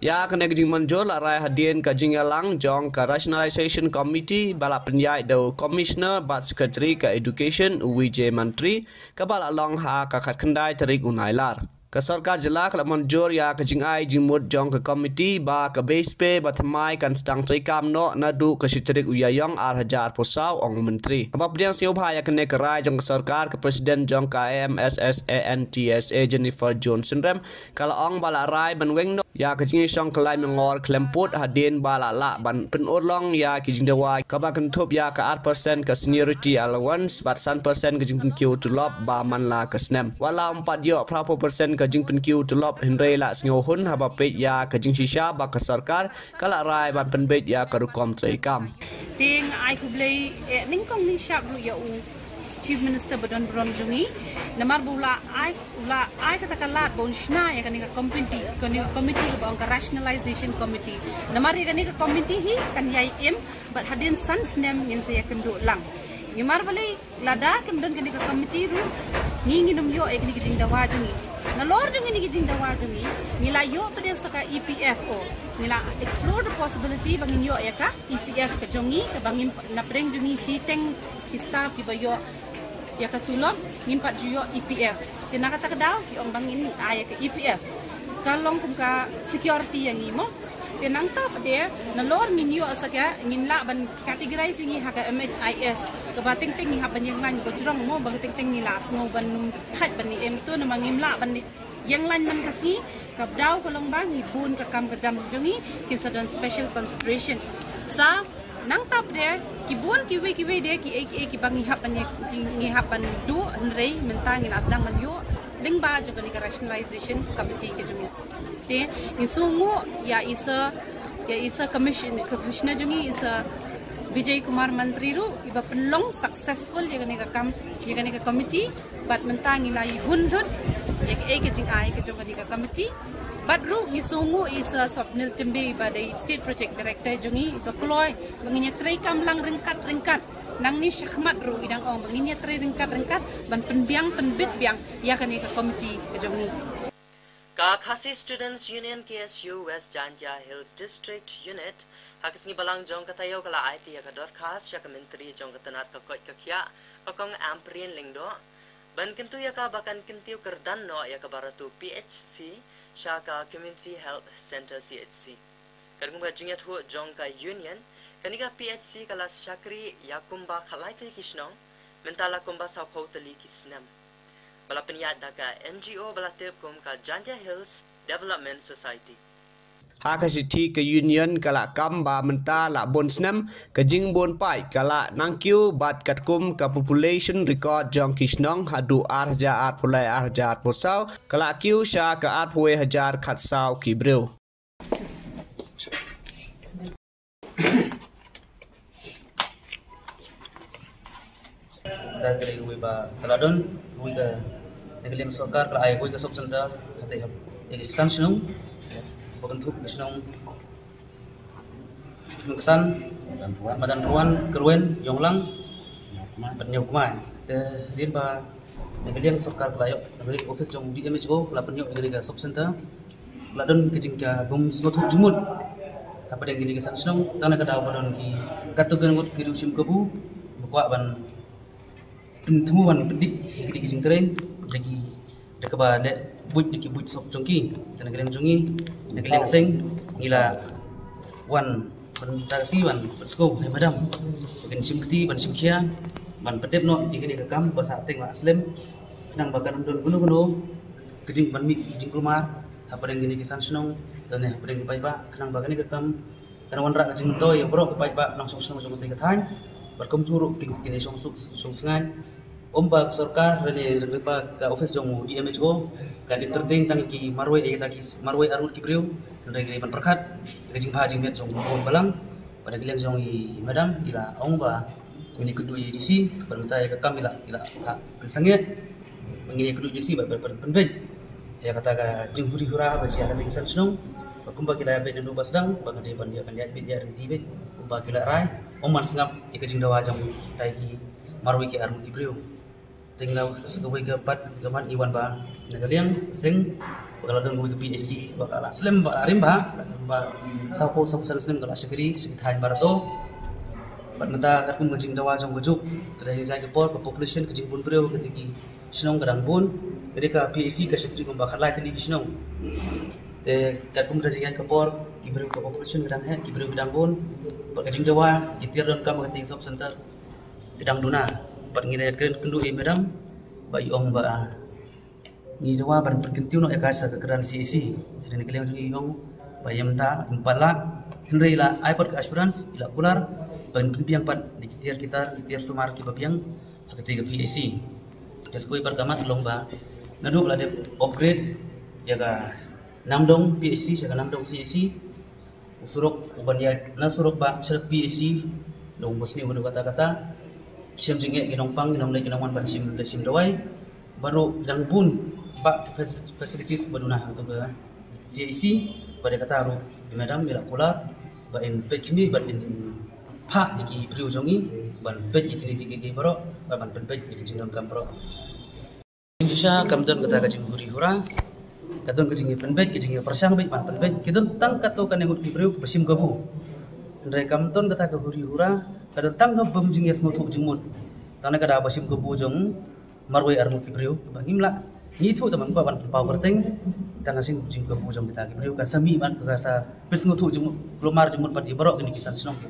Ïa kane ka jingmynjur la rai hadien ka jingïalang jong ka Rationalization Committee ba la pynïaid da u Commissioner bad Secretary ka Education, u Vijay Mantri, kaba la long ha ka khatkhyndai tarik u Nailar. Ka sorkar jylla ka la mynjur ïa ka jingai jingmut jong ka committee ba ka base pay ba thymmai kan sdang treikam noh naduh ka shi tarik u Ïaïong, ar hajar arphew saw, ong u Mantri. Haba pdiang sngewbha ïa kane ka rai jong ka sorkar, ka President jong ka I M S S A N T S A, Jennifer Jones Synrem, ka la ong ba la rai ban weng noh ïa ka jingïashong khlaiñ myngor khlem pud hadien ba la lah ban pynurlong ïa ki jingdawa kaba kynthup ïa ka ar percent ka seniority allowance bad san percent ka jingpynkiew tulop ba man la ka snem. Wat la ym pat ïoh phra phew percent ka jingpynkiew tulop, hynrei la sngewhun haba peit ïa ka jingshisha ba ka sorkar ka la rai ban pynbeit ïa ka rukom treikam. Te nga ai khublei, eh, nyngkong nyngshap ruh ïa u Chief Minister ba don burom jong ngi, namar ba u la ai, u la ai kata ka lad ba un shna ïa kane ka committee, kane ka committee kaba ong ka Rationalization Committee. Namar ïa kane ka committee hi kan ïai im bad hadien san snem ngin sa ïakynduh lang. Namar balei, lada kim don kane ka committee ruh, ngi ngin ym ïoh ïa kine ki jingdawa jong ngi. Nalor jong kine ki jingdawa jong ngi, ngi la ïoh pat de sa ka E P F O. Ngi la explore the possibility ba ngin ïoh ïa ka E P F ka jong ngi, kaba ngim, na pdeng jong ngi shiteng ki staff kiba ïoh ïa ka tulop, ngim pat ju ïoh E P F. Te na kata ka daw ki ong ba ngin ai ïa ka E P F. Ka long kum ka security ïa ngi mo. Te nangta pat de, nalor ngin ïoh sa ka, ngin lah ban categorize ïa ngi ha ka M H I S, kaba teng teng ngi hap ban ïeng lain ba jrong mo, ba teng teng ngi la sngew ban ym thait ban ïeng to, namar ngim lah ban ïeng lain man ka sngi. Ka daw ka long ba ngi bun ka kam ka jam jong ngi kin sa don special consideration. Sa nangta pat de, ki bun kiwei kiwei de kiei kiei kiba ngi hap ban ïa, ki, ngi hap ban duh, hynrei mynta ngi la sdang ban ïoh lyngba jong kane ka Rationalization Committee ka jong ngi. Te ngi sngewnguh ïa i Sir, ïa i Sir Commission-, Commissioner jong ngi, i Sir Vijay Kumar Mantri ruh, iba pynlong successful ïa kane ka kam, ïa kane ka committee. Bad mynta ngi la ïa hun lut Ïa kaei ka jingai ka jong kane ka committee. Bad ruh ngi sngewnguh ïa i Sir Swapnil Timbe ba dei State Project Director jong ngi, ba kloi ba ngin ïatrei kam lang ryngkat ryngkat. Nangne shakhmat ruh i dang ong ba ngin ïatrei ryngkat ryngkat ban pynbiang pynbit biang ïa kane ka committee ka jong ngi. Ka Khasi Students Union, K S U, West Jaintia Hills District Unit, ha ka sngi Balang jong ka taïew ka la aiti ïa ka dorkhas sha ka Myntri jong ka tnat ka koit ka khiah, ka Kong Ampareen Lyngdoh, ban kyntu ïa ka ba kan kyntiew kyrdan noh ïa ka Barato P H C sha ka Community Health Centre, C H C. Katkum ka jingïathuh jong ka Union, kane ka P H C ka la shakri ïa kumba khatlai tylli ki shnong, mynta la kumba sawphew tylli ki snem. Ba la pynïaid da ka N G O ba la tip kum ka Jaintia Hills Development Society. Ha ka shithi ka Union ka la kam ba mynta la bun snem, ka jingbun paid ka la nangkiew bad katkum ka population record jong ki shnong haduh ar hajar arphew lai ar hajar arphew saw, ka la kiew sha ka arphew wei hajar khatsaw ki briew. Ta ka dei kawei ba ka la don, kawei ka, na ka liang sorkar ka la ai kawei ka sub center, hangtei hap ïa ki san shnong, ba kynthup ki shnong Nongksan, Madan Ruan, Kyrwen, Ïonglang bad Ñiewkmai. Te hadien ba na ka liang sorkar ka la ïoh, na ka liang office jong D M H O ka la pynïoh ïa kane ka sub center, la don ka jing, ka bym sngewthuh jingmut hapdeng kine ki san shnong, tang na ka daw ba don ki katto katne ngut ki riew shim kabu ba kwah ban pynthmu ban pyndih ïa kine ki jingtrei da ki, da kaba leh buit da ki buit sop jong ki. Te na ka liang jong ngi, na ka liang seng, ngi la wan ban ta ka sngi ban pynsngew ïa madam, ban shim kti, ban shim khia, ban pyndep noh ïa kane ka kam ba sah teng ba slem, khnang ba kan ym don kano kano ka jing ban mih jingkulmar hapdeng kine ki san shnong lane hapdeng ki paidbah, khnang ba kane ka kam kan wanrah ka jingmyntoi ïa baroh ki paidbah nongshong shnong jong kane ka thaiñ. Bad kumjuh ruh ki, kine shong suk shong sngain. Ym ba ka sorkar lane lane ba ka office jong D M H O kan entertain tang ki marwei, ïa kita ki marwei arngut ki briew, hynrei ki ban pyrkhat ïa ka jingbha jingmiat jong u balang. Bad na ka liang jong i madam i la ong ba ngin ïakynduh ïa i D C, bad mynta ïa ka kam i la, i la, ha, pynsangeh. Ngin ïakynduh ïa i D C bad, bad, bad pynbeit ïa kata ka jinghuri hura ba jia ha kata ki san shnong. Bad kumba ki la ïa beit naduh ba sdang, ba ka dei ban ïa, kan ïa beit ïa ryntih beit kumba ki la rai. Ym ban sngap ïa ka jingdawa jong kita ki marwei ki arngut ki briew. Te ngi la sa kawei ka pat ka mat ngi wan ba na ka liang seng ba ka la don kawei ka P H C ba ka la slem ba rim ba, ba sawphew, sawphew san snem ka la shakri sha ki thaiñ Barato. Bad mynta katkum ka jingdawa jong ka juk, ka dei jai ka por ka population, ka jingbun briew kata ki shnong ka dang bun. Ka dei ka P H C ka shakri kumba khatlai tylli ki shnong. Te katkum ka dei jai ka por ki briew, ka population ka dang heh, ki briew ka dang bun. Bad ka jingdawa ki tiar donkam ka jing sub center ka dang duna. Bad ngi la kren kynduh ïa i madam ba i ong ba ngi dawa ban pynkyntiew noh ïa ka sha ka kyrdan C H C. Hynrei na ka liang jong ngi i ong ba ïa mynta ym pat lah, hynrei i la ai pat ka assurance, i la kular ban pynbiang pat da ki tiar ki tar, ki tiar sumar kiba biang ha kata ka P H C. Te sa kawei pat ka mat long ba naduh ba la dep upgrade ïa ka Namdong P H C sha ka Namdong C H C, u surok u ban ïaid na surok ba sha P H C, long ba sniew kata kata, ki shem jingeh ki nongpang, ki nongleit ki nongwan ban shim leit shim dawai. Bad ruh dang bun ba ki fac-, facilities ba duna ha kata ka C H C. Bad ïa kata ruh i madam i la kular ba in peit khmih bad in phah ïa ki briew jong ngi ban peit ïa kine ki, ki, ki baroh, bad ban pynpeit ïa ki jingdonkam baroh. Shisha kam don kata ka jinghuri hura, ka don ka jingïapynbeit, ka jingïapyrshang beit ban pynbeit, ki don tang katto katne ngut ki briew kiba shim kabu. Hynrei kam don kata ka huri hura, ka don tang ka bym jingïasngewthuh jingmut. Tang na ka daw ba shim kabu jong marwei arngut ki briew, ba ngim lah, ngi thuh tang ban kwah ban pynpaw kyrteng, tang ka shim jingkabu jong kita ki briew, ka sa mih ban, ka sa pynsngewthuh jingmut, kulmar jingmut bad ïa baroh kine ki san shnong ki.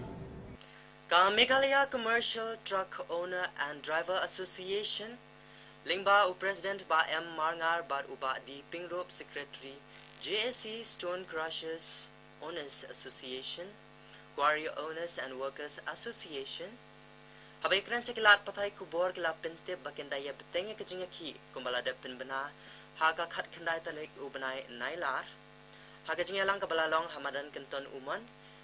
Ka Meghalaya Commercial Truck Owner and Driver Association, lyngba u President Bah M Marngar bad u Bah D Pyngrope, Secretary, J A C Stone Crushers Owners Association, Quarry Owners and Workers Association, haba ïakren sha ki lad pathai khubor ki la pyntip ba kin da ïabteng ïa ka jingïakhih kumba la dep pynbna ha ka khatkhyndai tarik u bnai Nailar. Ha ka jingïalang kaba la long ha madan Kynton Umon,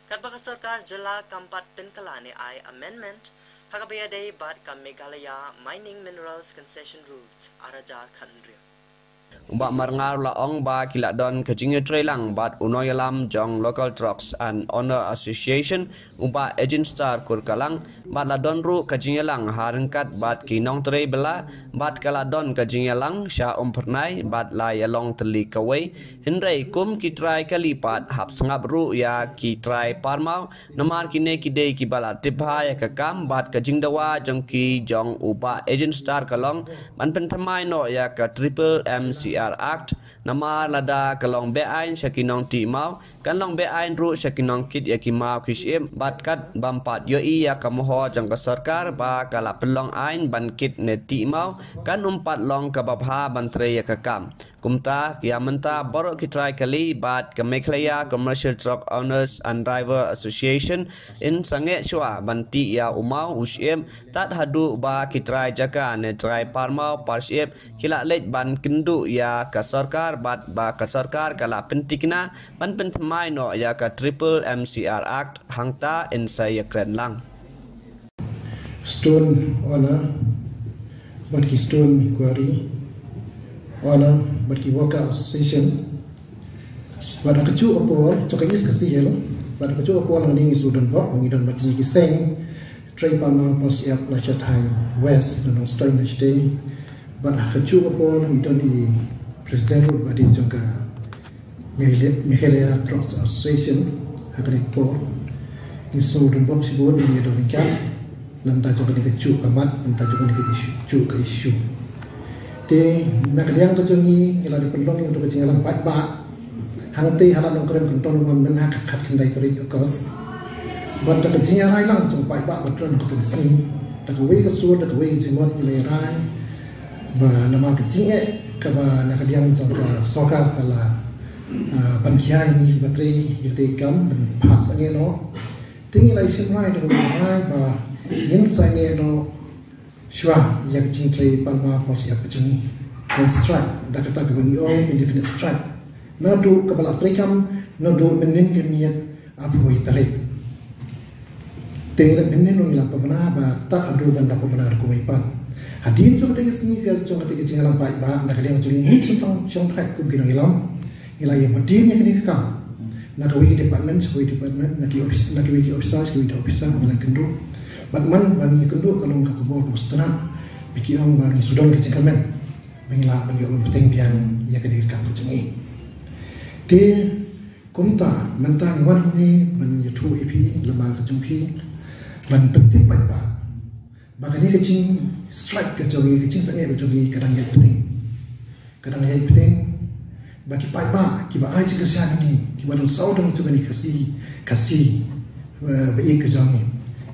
katba ka sorkar jylla kam pat pynkylla ne ai amendment ha kaba ïadei bad ka Meghalaya Mining Minerals Concession Rules ar hajar khathynriew. U Bah Marngar u la ong ba ki la don ka jingïatreilang bad u nongïalam jong Local Trucks and Owner Association, u Bah Ejinstar Kurkalang, bad la don ruh ka jingïalang ha ryngkat bad ki nongtrei bylla, bad ka la don ka jingïalang sha Umphyrnai bad la ïalong tylli kawei. Hynrei kum ki trai kali pat, hap sngap ruh ïa ki trai parmaw, namar kine ki dei kiba la tip bha ïa ka kam, bad ka jingdawa jong ki jong u Bah Ejinstar ka long ban pynthymmai noh ïa ka Triple M C R Act, namar lada ka long beaiñ sha ki nongtih maw, kan long beaiñ ruh sha ki nongkit ïa ki maw ki shyiap, bad kat bym pat ïohi ïa ka mohor jong ka sorkar ba ka la pynlong aiñ ban kit ne tih maw, kan ym pat long kaba bha ban trei ïa ka kam. Kumta, ïa mynta baroh ki trai kali bad ka Meghalaya Commercial Truck Owners and Driver Association yn sangeh shuwa ban tih ïa u maw u shyiap, tad haduh ba ki trai jaka ne trai parmaw parshyiap ki la leit ban kynduh ïa ka sorkar, bad ba ka sorkar ka la pyntikna ban pynthymmai noh ïa ka Triple M C R Act, hangta yn sa ïakren lang. Stone Owner, bad ki Stone Quarry Owner, bad ki Worker Association, bad ha kajuh ka por, jong ka East Khasi Hills, bad ha kajuh ka por ngi shu don bok, ngi don bad ki seng trei parmaw parshyiap na shatei West, na Nongstoiñ na shatei, bad ha kajuh ka por ngi don i President ruh bad i jong ka Meghalaya, Meghalaya Trucks Association, ha kane ka por. Ngi shu don bok shibun, ngi ïa don ryngkat, na bynta jong kane kajuh ka mat, na bynta jong kane kajuh ka issue. Te, na ka liang ka jong ngi, ngi la dep pynlong ïa uto ka jingïalang paidbah. Hangtei ha Lad Nongkrem Kynton Umon mynta ha ka khatkhyndai tarik August. Bad da ka jingïarai lang jong paidbah ba don ha kato ka sngi. Da kawei ka sur, da kawei ka jingmut ngi la ïarai. Ba namar ka jingeh kaba na ka liang jong ka sorkar ka la, ah, ban khia ïa ngi ba trei ïa katei ka kam ban phah sangeh noh. Te ngi la ïashim rai da kaba rai ba ngin sangeh noh shuwa ïa ka jingtrei parmaw parshyiap ka jong ngi. Ngin strike da kata kaba ngi ong indefinite strike. Naduh kaba la trei kam, naduh mynnin ka miet arphew tarik. Te ngi la mynnin ngi la pynbna ba tad haduh ban da pynbna da kumne pat. Hadien jong katei ka sngi, jong katei ka jingïalang paidbah, na ka liang jong ngi, shu tang shong thait kum ki nongïalam, ngi la ïa bud ïa kane ka kam. Na kawei ka department sha kawei department, na ki office, na kiwei ki officer sha kiwei ki officer, ngi la kynduh. Bad man ban ïa kynduh ka long ka khubor kaba sngewtynnat. Ba ki ong ba ngi shu don ka jingkyrmen ba ngi lah ban ïoh ban bteng biang ïa kane ka kam ka jong ngi. Te Kumta, mynta ngi wan hangne ban ïathuh ïa phi, lyngba ka jong phi, ban pyntip paidbah ba kane ka jingstrike ka jong ngi, ka jingsangeh ka jong ngi, ka dang ïaid bteng. Ka dang ïaid bteng, ba ki paidbah kiba ai jingkyrshan ïa ngi, kiba don sawdong jong kane ka Khasi, Khasi, eh, ba ïeit ka jong ngi,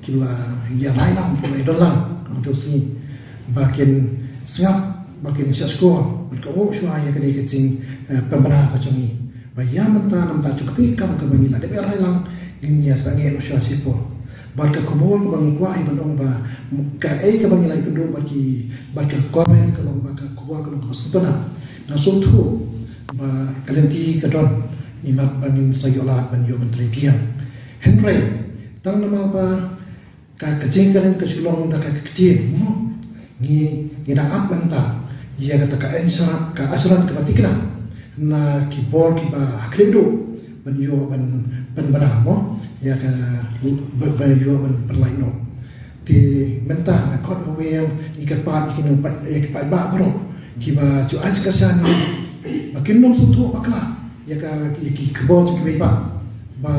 kiba la ïa rai lang, kiba la ïa don lang ha kato ka sngi, ba kin sngap, ba kin shah shkor, ba kin kohnguh shuwa ïa kane ka jing, eh, pynbna ka jong ngi. Ba ïa mynta, na bynta jong katei ka kam kaba ngi la dep ïa rai lang, ngin ïa sangeh noh shuwa shipor. Bad ka khubor kaba ngi kwah hi ban ong ba, kaei kaba ngi la ïakynduh bad ki, bad ka government ka long ba ka khubor ka long kaba sngewtynnat. Nga sngewthuh ba ka lynti ka don, imat ba ngin sa ïoh lad ban ïoh ban trei biang. Hynrei, tang namar ba ka, ka jingkren ka shu long da ka, ka ktien, mo. Ngi, ngi dang ap mynta ïa kata ka assurance, ka assurance kaba thikna na ki bor kiba ha khlieh duh ban ïoh ban, ban pynbna, mo, ïa ka, ba, ban ïoh ban pynlait noh. Te mynta nga khot nga wer, ngi kyrpad ïa ki nongpaid, ïa ki paidbah baroh kiba ju ai jingkyrshan ba kin nym sngewthuh bakla ïa ka, ïa ki khubor jong kiwei pat. Ba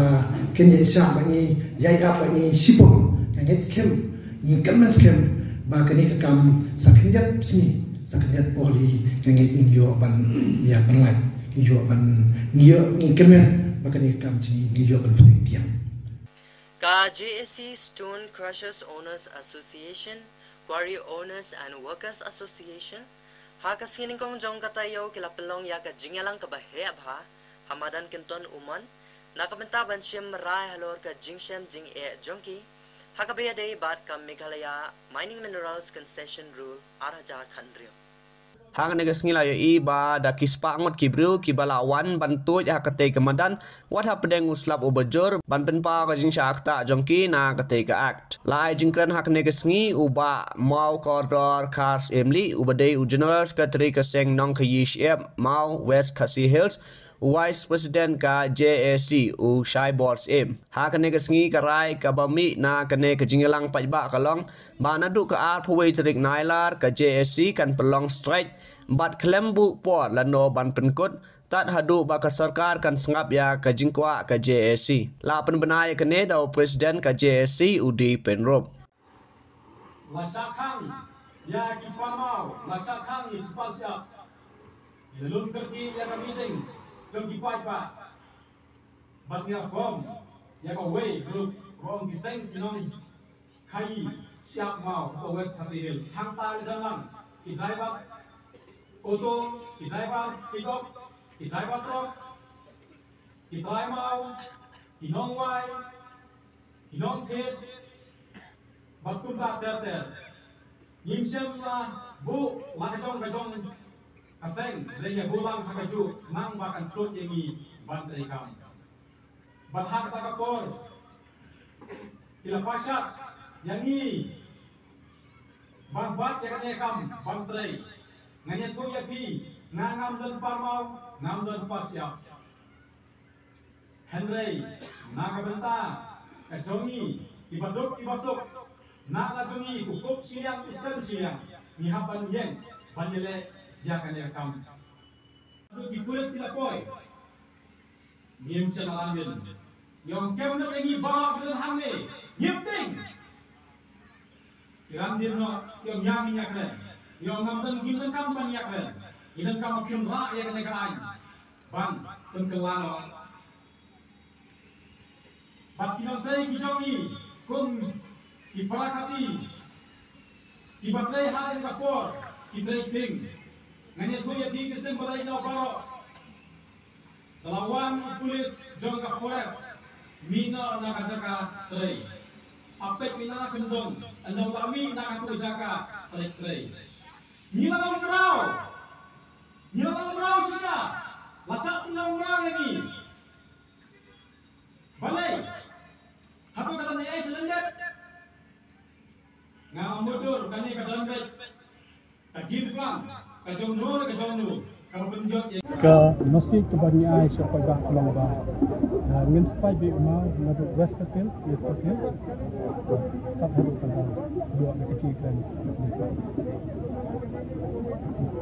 kin ïa shah bad ngi, ïa ïap bad ngi shipor. Nga ngeit skhem, ngi kyrmen skhem ba kane ka kam sa khyndiat sngi, sa khyndiat por hi, nga ngeit ngin ïoh ban ïa pynlait, ngin ïoh ban, ngin ïoh, ngi kyrmen ba kane ka kam jong ngi ngin ïoh ban pynlait biang. Ka J A C Stone Crushers Owners Association, Quarry Owners and Workers Association, ha ka sngi nyngkong jong ka taïew ki la pynlong ïa ka jingïalang kaba heh bha ha madan Kynton Umon, na ka bynta ban shim rai halor ka jingshem jingeh jong ki, ha kaba ïadei bad ka Meghalaya Mining Minerals Concession Rule ar hajar khathynriew. Ha kane ka sngi la ïohi ba da ki spah ngut ki briew kiba la wan ban tuid ha katei ka madan, wat hapdeng u slap uba jur, ban pynpaw ka jingshah ktah jong ki na katei ka act. La ai jingkren ha kane ka sngi u Bah Mawkordor Khar Syiemlieh, uba dei u General Secretary ka seng nongkhaïi shyiap Maw West Khasi Hills, u Vice President ka J A C, u Shaibor Syiem. Ha kane ka sngi ka rai kaba mih na kane ka jingïalang paidbah ka long ba naduh ka arphew wei tarik Nailar ka J A C kan pynlong strike bad khlem buh por lano ban pynkut, tad haduh ba ka sorkar kan sngap ïa ka jingkwah ka J A C. La pynbna ïa kane da u President ka J A C, u D. Penrup. La shah khang ïa ki parmaw, la shah khang ïa ki parshyiap. Ngi la lum kyrkieh ïa ka meeting jong ki paidbah. Bad ngi la form ïa kawei ka group, ruh ki seng ki nongkhaïi shyiap maw ka West Khasi Hills. Hangta la dang lang ki driver auto, ki driver pickup, ki driver truck, ki trai maw, ki nongwai, ki nongthied, bad kumta ter ter. Ngim shym la buh la ka jong ka jong ka seng, hynrei ngi buh lang ha kajuh khnang ba kan suk ïa ngi ban treikam. Bad ha kata ka por ki la pashat ïa ngi ban bat ïa kane ka kam ban trei. Ngan ïathuh ïa phi, nga ngam don parmaw, ngam don parshyiap. Hynrei na ka bynta ka jong ngi kiba duk kiba suk, na la jong ngi u kup shiliang u sem shiliang, ngi hap ban ïeng ban ïaleh ïa kane ka kam. Duk ki pulit ki la poi. Ngim shym la wan. Ïong kem na ngi ba ki don hangne. Ngim tieng. Ki ran dien noh, ïong ïa ngin ïakren. Ïong ngam don ngim donkam ban ïakren. Ngin donkam ban pynrah ïa kane ka aiñ. Ban pynkylla noh. Bad ki nongtrei ki jong ngi kum ki para Khasi kiba trei ha kane ka por, ki trei tieng. Ngan ïathuh ïa phi ki seng ba la ïeh noh baroh. Ka la wan u pulit jong ka forest, mih noh na ka jaka trei. Ha peit mih na ka kyndong, ynda u la mih na katu ka jaka sa leit trei. Ngi la umraw. Ngi la umraw shisha. La shah pynumraw ïa ngi. Balei? Hato kata ngi ai sha lyndet? Nga mutdur kane ka don beit ka jingplan ka jong no ka jong no kaba pynjot ïa ka message kaba ngi ai sha paidbah ka long ba, eh, ngin spike beit u maw naduh West Khasi Hills, East Khasi Hills. Pat haduh ka dang ïoh na ka jingkren.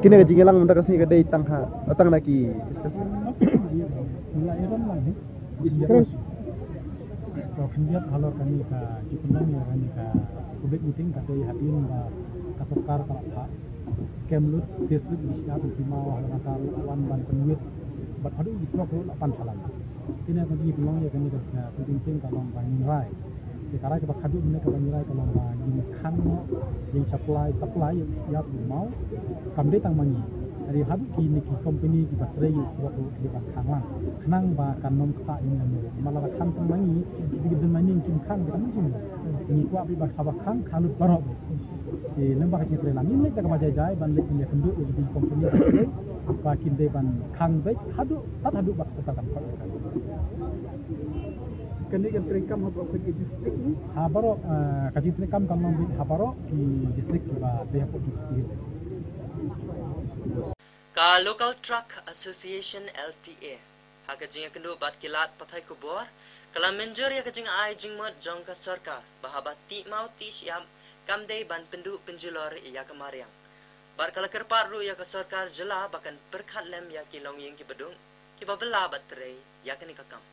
Kine ka jingïalang mynta ka sngi ka dei tang ha, tang na ki East Khasi Hills. Ïa, ïa, ïa, ïa, ïa, ïa. Kren. Ka khyndiat halor kane ka jingpynlong ïa kane ka public meeting ka dei hadien ba ka sorkar ka la phah kem lut, sis lut ki shyiap ki maw halor kata ruh wan ban pynwit bad haduh ki trok ruh la pan shalan. Kine ka jingpynlong ïa kane ka public meeting ka long ba ngin rai. Te ka rai kaba khatduh mynne kaba ngi rai ka long ba ngin khang noh, ngin supply, supply ïa u shyiap u maw. Kam dei tang ma ngi. Hynrei haduh kine ki company kiba trei ïa u surok ruh ki dei ban khang lang. Khnang ba kan ym ktah ïa ngi lano. Namar lada khang tang ma ngi, ki dei ki don ma ngi kim khang, ki dei ban jing. Ngi kwah beit ba haba khang, khang lut baroh beit. Te lem bad ka jingtrei lang. Ngin leit da kaba jai jai ban leit ban ïakynduh ïa ki company kiba trei ba kin dei ban khang beit haduh, tad haduh ba ka sorkar kan khot ïa ka. Kane kan treikam ha baroh ki district ne? Ha baroh, eh, ka jingtreikam kan long beit ha baroh ki district kiba dei hapoh Khasi Hills. Ka Local Truck Association, L T A, ha ka jingïakynduh bad ki lad pathai khubor, ka la mynjur ïa ka jingai jingmut jong ka sorkar ba haba tih maw tih shyiap kam dei ban pynduh pynjulor ïa ka mariang. Bad ka la kyrpad ruh ïa ka sorkar jylla ba kan pyrkhat lem ïa ki longïing kiba duk, kiba bylla bad trei ïa kane ka kam.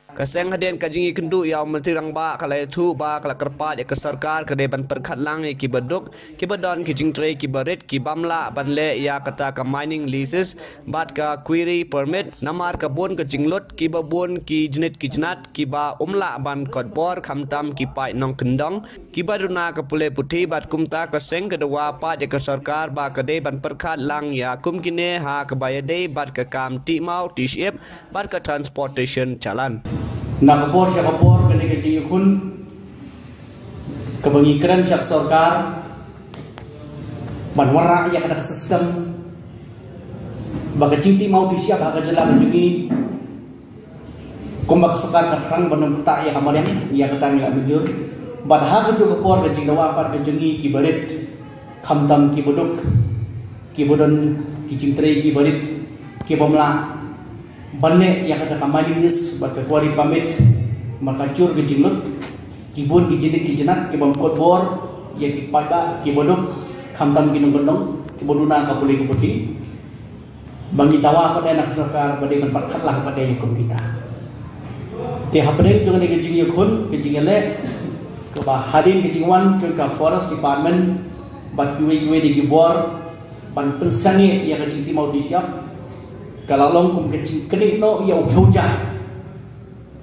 Ka seng hadien ka jingïakynduh ïa u Myntri Rangbah ka la ïathuh ba ka la kyrpad ïa ka sorkar ka dei ban pyrkhat lang ïa kiba duk, kiba don ki jingtrei kiba rit, ki bym lah ban leh ïa kata ka mining leases bad ka quarry permit, namar ka bun ka jinglut, kiba bun ki jnit ki jnat kiba ym lah ban kot bor, khamtam ki paid nongkyndong kiba duna ka pule puthi. Bad kumta ka seng ka dawa pat ïa ka sorkar ba ka dei ban pyrkhat lang ïa kum kine ha kaba ïadei bad ka kam tih maw tih shyiap bad ka transportation challan. Na ka por sha ka por kane ka jingïakhun kaba ngi kren sha ka sorkar ban wanrah ïa kata ka system Ba ka jingtih maw tih shyiap ha ka jylla ka jong ngi, kumba ka sorkar ka thrang ban ym ktah ïa ka mariang, ïa kata ngi la mynjur. Bad ha kajuh ka por ka jingdawa pat ka jong ngi kiba rit, khamtam kiba duk, kiba don ki jingtrei kiba rit, ki bym lah ban leh ïa kata ka mining lease bad ka quarry permit, markajur ka jinglut, ki bun ki jingdit ki jingnat ki bym kut bor ïa ki paidbah kiba duk, khamtam ki nongkyndong kiba duna ka pule ka puthi. Ba ngi dawa pat de na ka sorkar ba dei ban pyrkhat lang pat de ïa kum kita. Te hapdeng jong kane ka jingïakhun, ka jingïaleh, kaba hadien ka jingwan jong ka Forest Department bad kiwei kiwei de ki bor ban pynsangeh ïa ka jingtih maw tih shyiap, ka la long kum ka jingknieh noh ïa u khewjah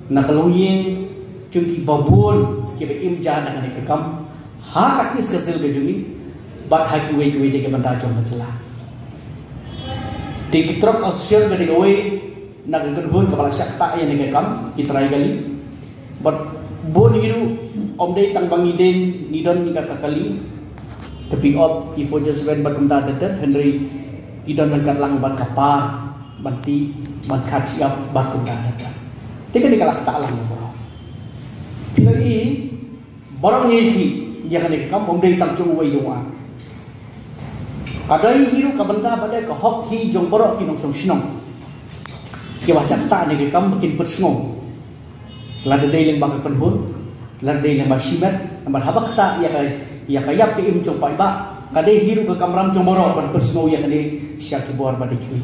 na ka longïing jong kiba bun kiba im ja na kane ka kam ha ka East Khasi Hills ka jong ngi bad ha kiwei kiwei de ki bynta jong ka jylla. Te ki truck association ka dei kawei na ka kynhun kaba la shah ktah ïa kane ka kam, ki trai kali. Bad bun hi ruh, ym dei tang ba ngi dei ngi don ïa kata ka kali, ka pick up, ki Forester bad kumta ter ter, hynrei ki don ryngkat lang bad ka par ban tih, ban khat shyiap bad kumta ter ter. Te kane ka la ktah lang baroh. Phi la i, baroh ngi hi ïa kane ka kam, ym dei tang jong uwei jong u ar. Ka dei hi ruh ka bynta bad ka hok hi jong baroh ki nongshong shnong kiba shah ktah ïa kane ka kam ba kin pynsngew. Lada dei lyngba ka kynhun, lada dei lyngba shimet, namar haba ktah ïa ka, ïa ka ïap ka im jong paidbah, ka dei hi ruh ka kamram jong baroh ban pynsngew ïa kane sha ki bor ba dei kiwei.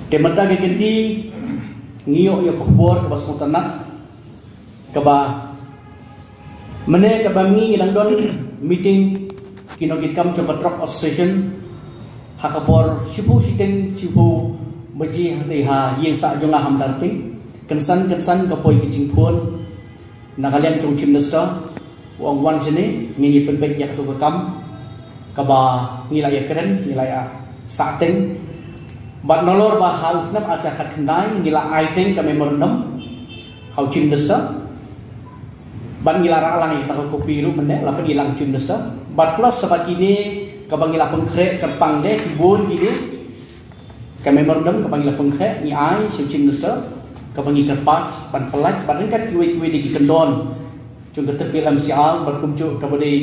Te mynta ka kynti ngi ïoh ïa ka khubor kaba sngewtynnat, kaba mynne kaba ngi ngi dang don meeting ki nongkitkam jong ka Truck Association ha ka por shiphew shiteng, shiphew baje, hangtei ha ïing sah jong nga ha Madarping. Kynsan kynsan ka poi ka jingphone na ka liang jong u Chief Minister, u ong wan shane, ngin ïa pynbeit ïa katu ka kam kaba ngi la ïa kren, ngi la ïa sahteng. Bad nalor ba ha u snem ar hajar khatkhyndai ngi la ai teng ka memorandum ha u Chief Minister. Bad ngi la rah lang ïa kata ka kopi ruh mynne, la pyni lang u Chief Minister. Bad plus sa bad kine kaba ngi la pynkhreh kyrpang de, ki bun kine, ka memorandum kaba ngi la pynkhreh ngi ai sha u Chief Minister, kaba ngi kyrpad ban pyllait bad ryngkat kiwei kiwei de ki kyndon jong ka Triple M C R bad kumjuh kaba dei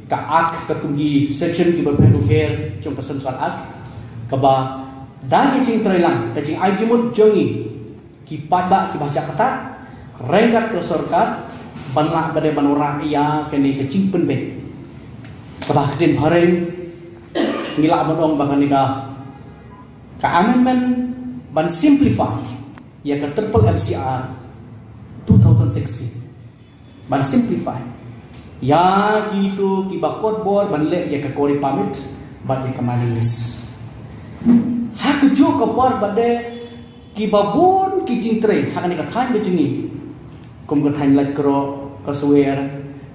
ka Act, katkum ki section kiba pher bapher jong ka Central Act, kaba da ka jingtrei lang, ka jingai jingmut jong ngi ki paidbah kiba shah ktah ryngkat ka sorkar ban lah ba dei ban wanrah ïa kane ka jingpynbeit. Kaba ha ka ktien phareng ngi lah ban ong ba kane ka, ka amendment ban simplify ïa ka Triple M C R two thousand sixteen. Ban simplify ïa kitu kiba kot bor ban leh ïa ka quarry permit bad ïa ka mining lease. Ha kajuh ka por bad de kiba bun ki jingtrei ha kane ka thaiñ ka jong ngi, kum ka thaiñ Laitkroh, ka Swer,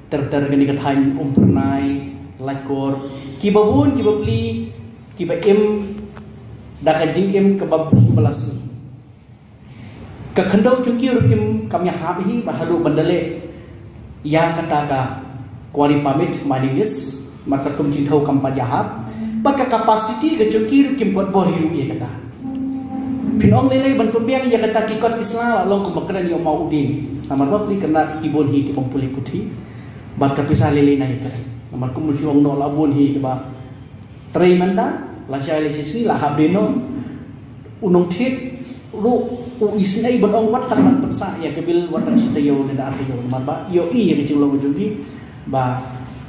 ter ter kane ka thaiñ Umphyrnai, Laitkor, kiba bun kiba pli kiba im da ka jingim kaba bshu ba la sngi. Ka khyndew jong ki ruh kim kam ïahap hi ba haduh ban da leh ïa kata ka quarry permit, mining lease, namar katkum jingthew kam pat ïahap. Bad ka capacity ka jong ki ruh kim kot bor hi ruh ïa kata. Phin ong lei lei ban pynbiang ïa kata ki kot ki sla la long kumba kren ïa u maw u dieng. Namar ba pli kynad ki bun hi ki bym pule puthi. Bad ka pisa lei lei na ïa kata. Namar kum u shu ong noh la bun hi kiba trei mynta, lashai lashisngi la hap dei noh. U nongthied ruh u isynei ban ong wat tang ban pynsah ïa ka bill wat tang shi taïew lane ar taïew, namar ba ïohi ïa ka jinglong jong ki ba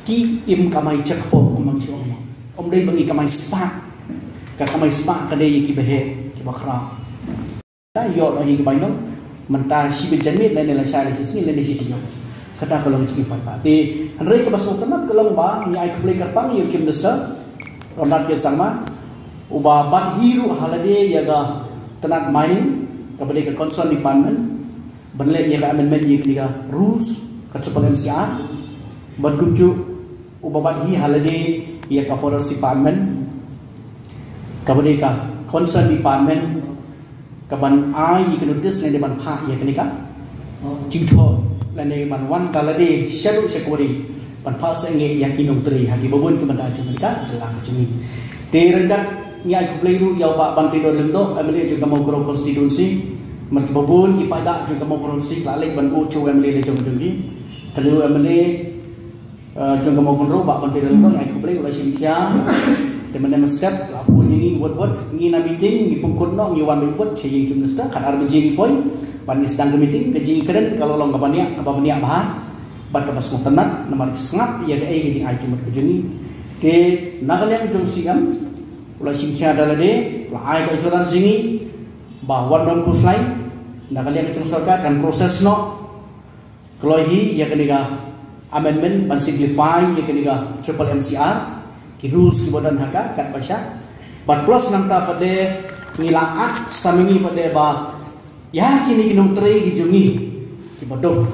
ki im kamai checkpost kumba ngi shu ong. Ym dei ba ngi kamai spah. Ka kamai spah ka dei ïa kiba heh, kiba khraw. Ïoh noh hi ka bainong mynta shibit janmiet lane lashai lashisngi lane shi taïew. Kata ka long jingim paidbah. Te hynrei kaba sngewtynnat ka long ba ngi ai khublei kyrpang ïa u Chief Minister Conrad K Sangma, uba bat hi ruh ha lade ïa ka tnat mining, kaba dei ka concern department, ban leh ïa ka amendment ïa kane ka rules ka Triple M C R. Bad kumjuh uba bat hi ha lade ïa ka Forest Department, kaba dei ka concern department, kaban ai ïa ka notice lane ban phah ïa kane ka jingthoh lane ban wan da lade shaduh sha quarry ban phah sangeh ïa ki nongtrei ha kiba bun ki bynta jong kane ka jylla ka jong ngi. Te ryngkat Ngi ai khublei ruh ïa u Bah Banteidor Lyngdoh, M L A jong ka Mawkroh constituency. Namar kiba bun ki paidbah jong ka Mawkroh constituency ki la leit ban ong sha u M L A la jong jong ki. Te u M L A, eh, jong ka Mawkroh, Bah Banteidor Lyngdoh, ngi ai khublei, u la shim khia. Te mynne mynstep la poi ngi wot wot, ngi na meeting, ngi pynkut noh, ngi wan beit wot sha ïing Chief Minister, khatar baje ngi poi ban ïa sdang ka meeting. Ka jingkren ka la long kaba bniah, kaba bniah bha bad kaba sngewtynnat, namar ki sngap ïa kaei ka jingai jingmut ka jong ngi. Te na ka liang jong C M, u la shim khia da lade, u la ai ka assurance jong ngi ba Wandong Coastline, na ka liang jong sorkar kan process noh kloi hi ïa kane ka amendment ban simplify ïa kane ka triple M C R, ki rules kiba don ha ka, katba shah. Bad plus nangta pat de ngi la ap sa ma ngi pat de ba ïa kine ki nongtrei ki jong ngi, kiba duk,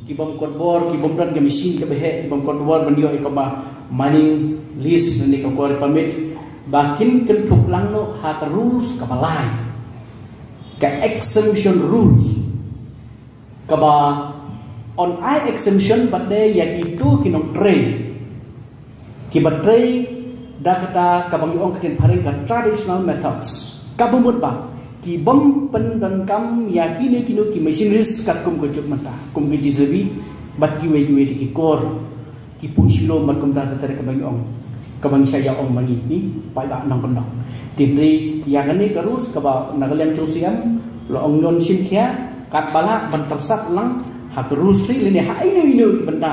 ki bym kot bor, ki bym don ka machine kaba heh, ki bym kot bor ban ïoh ïa kaba mining lease ne ka quarry permit, ba kin kynthup lang noh ha ka rules kaba lai, ka exemption rules, kaba yn ai exemption pat de ïa kito ki nongtrei kiba trei da kata kaba ngi ong ka ktien phareng ka traditional methods. Kaba mut ba ki bym pyndonkam ïa kine kino ki machineries katkum ka juk mynta, kum ki J C B bad kiwei kiwei de ki kor, ki puh shilom bad kumta ter ter, kaba ngi ong, kaba ngi sa ïa ong ma ngi, ngi paidbah nongkyndong. Te hynrei ïa kane ka rules kaba na ka liang jong C M la ong, ngi shim khia, katba lah ban tyrsad lang ha ka rules three lane ha ino ino i bynta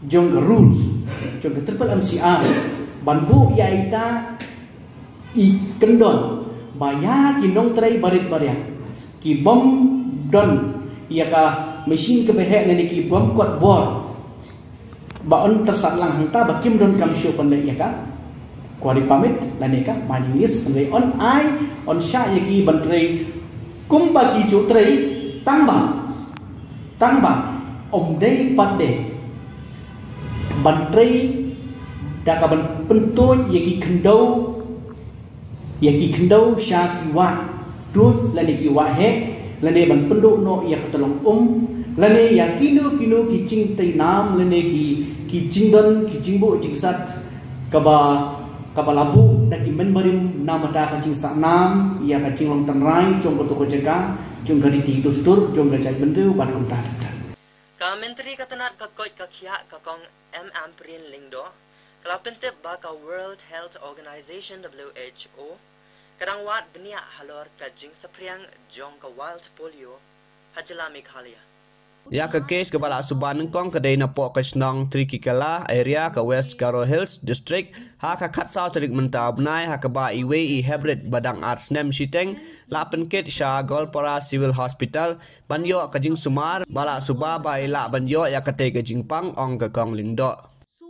jong ka rules jong ka triple M C R, ban buh ïa ita i kyndon ba ïa ki nongtrei barit baria ki bym don ïa ka machine kaba heh lane ki bym kot bor, ba yn tyrsad lang hangta ba kim donkam shuh ban leh ïa ka quarry permit lane ka mining lease, hynrei yn ai, yn shah ïa ki ban trei kumba ki ju trei tang ba, tang ba ym dei pat de ban trei da ka ban pyntuid ïa ki khyndew, ïa ki khyndew sha ki wah tuid lane ki wah heh, lane ban pynduh noh ïa ka tyllong um, lane ïa kino kino ki jingtei nam lane ki, ki jingdon, ki jingbuh jingsat kaba, kaba la buh da ki mynbarim namar ka jingsah nam ïa ka jinglong tynrai jong kato ka jaka, jong ka riti dustur jong ka jaitbynriew bad kumta ter ter. Ka Myntri ka tnat ka koit ka khiah ka Kong M Ampareen Lyngdoh ka la pyntip ba ka World Health Organization, W H O, ka dang wad bniah halor ka jingsaphriang jong ka wild polio ha jylla Meghalaya. Ïa ka case kaba la suba nyngkong ka dei napoh ka shnong Trikikala area ka West Garo Hills District ha ka khatsaw tarik mynta u bnai, ha kaba iwei i heprit ba dang ar snem shiteng la pynkit sha Goalpara Civil Hospital ban ïoh ka jingsumar, ba la suba ba i lah ban ïoh ïa katei ka jingpang, ong ka Kong Lyngdoh. So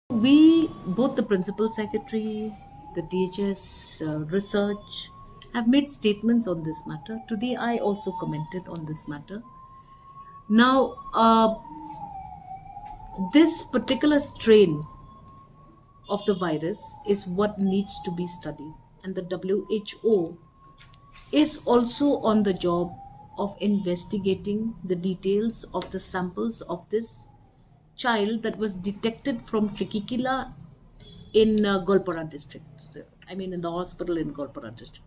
we, both the principal secretary, the D H S, uh, research, have made statements on this matter. Today I also commented on this matter. Now, uh, this particular strain of the virus is what needs to be studied, and the W H O is also on the job of investigating the details of the samples of this child that was detected from Trikikila in, uh, Goalpara district. So, I mean, in the hospital in Goalpara district.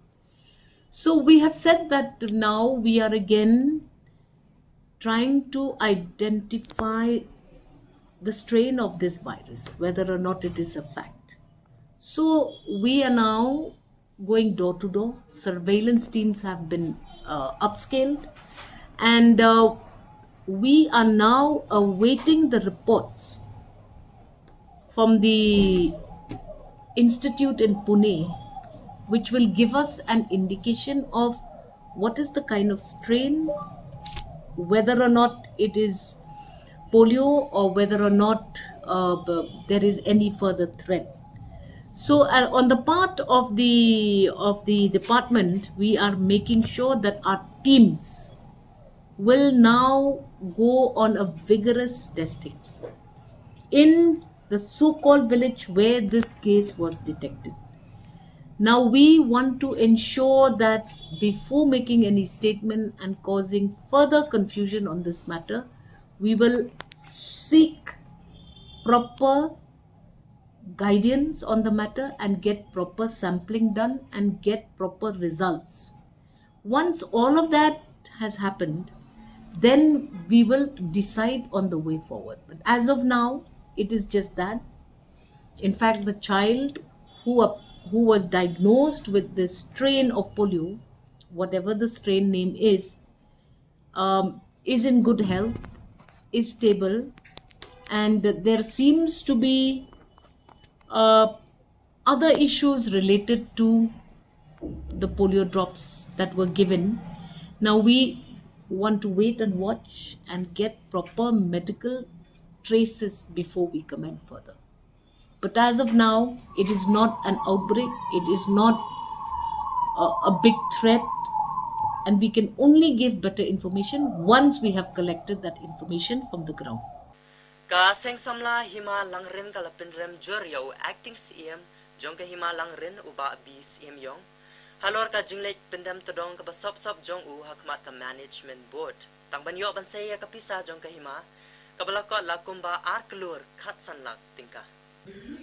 So we have said that now we are again trying to identify the strain of this virus, whether or not it is a fact. So we are now going door to door. Surveillance teams have been, uh, upscaled, and, uh, we are now awaiting the reports from the institute in Pune, which will give us an indication of what is the kind of strain, whether or not it is polio, or whether or not, uh, b-, there is any further threat. So, uh, on the part of the, of the department, we are making sure that our teams will now go on a vigorous testing in the so-called village where this case was detected. Now, we want to ensure that before making any statement and causing further confusion on this matter, we will seek proper guidance on the matter and get proper sampling done and get proper results. Once all of that has happened, then we will decide on the way forward. But as of now, it is just that. In fact, the child who, who was diagnosed with this strain of polio, whatever the strain name is, um, is in good health, is stable, and there seems to be uh, other issues related to the polio drops that were given. Now we want to wait and watch and get proper medical traces before we comment further. But as of now, it is not an outbreak, it is not a, a big threat, and we can only give better information once we have collected that information from the ground. Ka Seng Samla Hima Langrin ka la pynrem jur ïa u Acting Syiem jong ka Hima Langrin, u Bah B Syiemiong, halor ka jingleit pyndem tdong kaba sop sop jong u ha khmat ka Management Board tang ban ïoh ban sei ïa ka pisa jong ka hima, kaba la kot la kumba ar klur khatsan lak tyngka.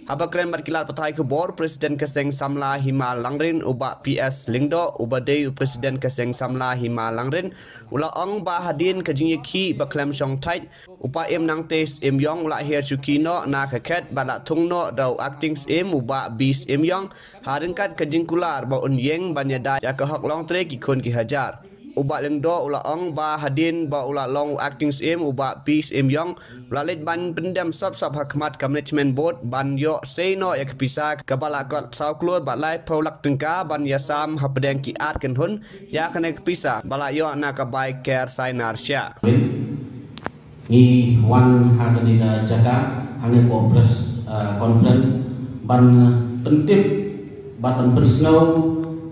Haba kren bad ki lad pathai khubor, President ka Seng Samla Hima Langrin, u Bah P S Lyngdoh, uba dei u President ka Seng Samla Hima Langrin, u la ong ba hadien ka jingïakhih ba khlem shong thait, u Paiem Nangtei Syiemiong u la hiar shuki noh na ka khet bad la thung noh da u Acting Syiem, u Bah B Syiemiong, ha ryngkat ka jingkular ba un ïeng ban ïada ïa ka hok longtrei ki khun ki hajar. U Bah Lyngdoh u la ong ba hadien ba u la long u Acting Syiem, u Bah P Syiemiong u la leit ban pyndem sop sop ha khmat ka Management Board ban ïoh sei noh ïa ka pisa kaba la kot saw klur bad laiphew lak tyngka ban ïasam hapdeng ki ar kynhun ïa kane ka pisa ba la ïoh na ka bai Care Sainar Shah. Ngi wan ha kane ka jaka, hangne ka press, uh, conference, ban pyntip bad ban pynsngew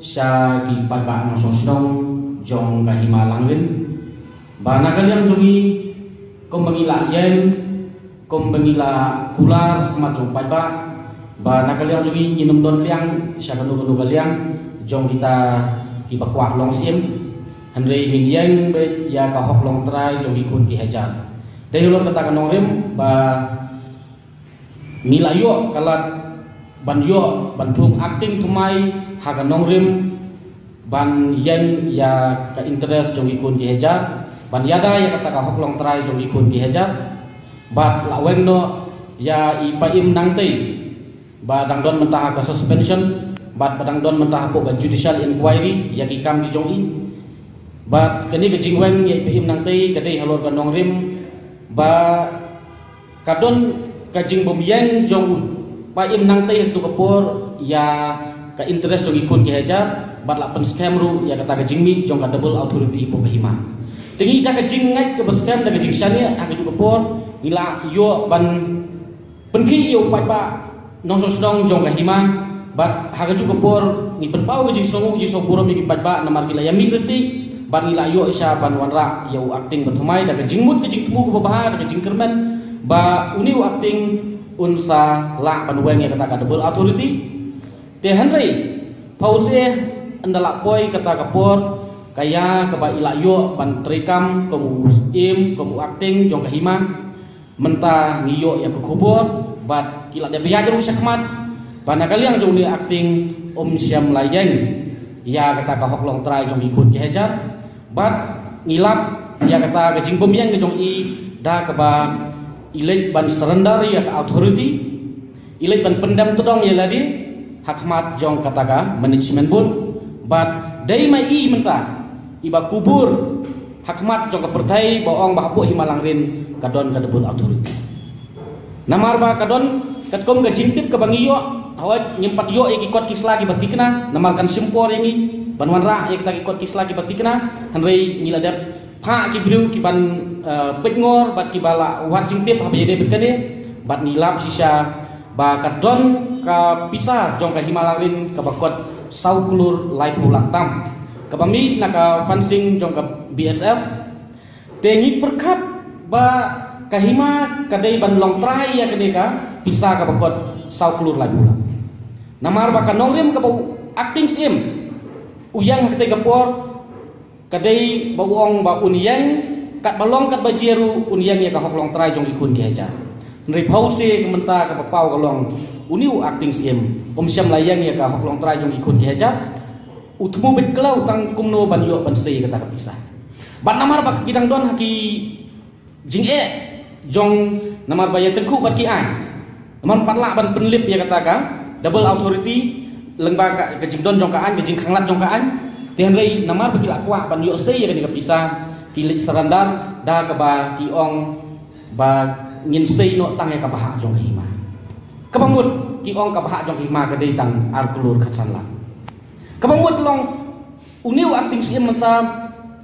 sha ki paidbah nongshong shnong jong ka Hima Langrin ba na ka liang jong ngi, kumba ngi la ïeng, kumba ngi la kular ha khmat jong paidbah, ba na ka liang jong ngi ngin ym don liang sha kano kano ka liang jong kita kiba kwah long syiem. Hynrei ngin ïeng beit ïa ka hok longtrai jong ki khun ki hajar. Dei halor kata ka nongrim ba ngi la ïoh ka lad ban ïoh ban thung acting thymmai ha ka nongrim ban ïeng ïa ka interest jong ki khun ki hajar, ban ïada ïa kata ka hok longtrai jong ki khun ki hajar. Bad la weng noh ïa i Paiem Nangtei ba dang don mynta ha ka suspension, bad ba dang don mynta hapoh ka judicial inquiry ïa ki kam ki jong i. Bad kane ka jingweng ïa i Paiem Nangtei ka dei halor ka nongrim ba ka don ka jingbymïeng jong u Paiem Nangtei ha kato ka por ïa ka interest jong ki khun ki hajar, bad la pynskhem ruh ïa kata ka jingmih jong ka double authority hapoh ka hima. Te ngi da ka jingngeit kaba skhem, da ka jingshaniah ha kajuh ka por ngi la ïoh ban pynkhih ïa u paidbah nongshong shnong jong ka hima, bad ha kajuh ka por ngi pynpaw ka jingsngewnguh jingsngewburom ïa ki paidbah namar ki la ïamih ryntih, bad ngi la ïoh shisha ban wanrah ïa u acting ba thymmai da ka jingmut ka jingthmu kaba bha, da ka jingkyrmen ba une u acting un sa lah ban weng ïa kata ka double authority. Te hynrei phewse ynda la poi kata ka por, ka ïa kaba i la ïoh ban treikam kum u syiem, kum u acting jong ka hima. Mynta ngi ïoh ïa ka khubor bad ki la dep ïaid ruh shakhmat ba na ka liang jong une u acting um shym la ïeng ïa kata ka hok longtrai jong ki khun ki hajar. Bad ngi lap ïa kata ka jingbymïeng ka jong i da kaba i leit ban surrender ïa ka authority, i leit ban pyndem tdong ïa lade ha khmat jong kata ka management board. Bad dei ma i mynta iba kubur ha khmat jong ka pyrthei ba ong ba hapoh Hima Langrin ka don ka double authority. Namar ba ka don katkum ka jingtip kaba ngi ïoh, hooid ngim pat ïoh ïa ki kot ki sla kiba thikna namar kan shim por ïa ngi ban wanrah ïa kita ki kot ki sla kiba thikna. Hynrei ngi la dep phah ki briew ki ban, eh, peit ngor bad kiba la wad jingtip haba ïadei bad kane. Bad ngi lap shisha ba ka don ka pisa jong ka Hima Langrin kaba kot saw klur laiphew lak tam kaba mih na ka fencing jong ka B S F. Te ngi pyrkhat ba ka hima ka dei ban longtrai ïa kane ka pisa kaba kot saw klur laiphew lak. Namar ba ka nongrim kaba u acting syiem u ïeng ha katei ka por ka dei ba u ong ba un ïeng katba long katba jia ruh un ïeng ïa ka hok longtrai jong ki khun ki hajar. Hynrei pawse ka mynta kaba paw ka long, une u acting syiem um shym la ïeng ïa ka hok longtrai jong ki khun ki hajar. U thmu beit khlaw tang kumno ban ïoh ban sei kata ka pisa. Bad namar ba ki dang don ha ki jingeh jong, namar ba ïa tyngkhuh bad ki aiñ. Namar pat lah ban pynlip ïa kata ka double authority lyngba ka, ka jingdon jong ka aiñ, ka jingkhanglad jong ka aiñ. Te hynrei namar ba ki la kwah ban ïoh sei ïa kane ka pisa, ki leit surrender da kaba ki ong ba ngin sei noh tang ïa ka bhah jong ka hima. Kaba mut ki ong ka bhah jong ka hima ka dei tang ar klur khatsan lak. Kaba mut long une u acting syiem mynta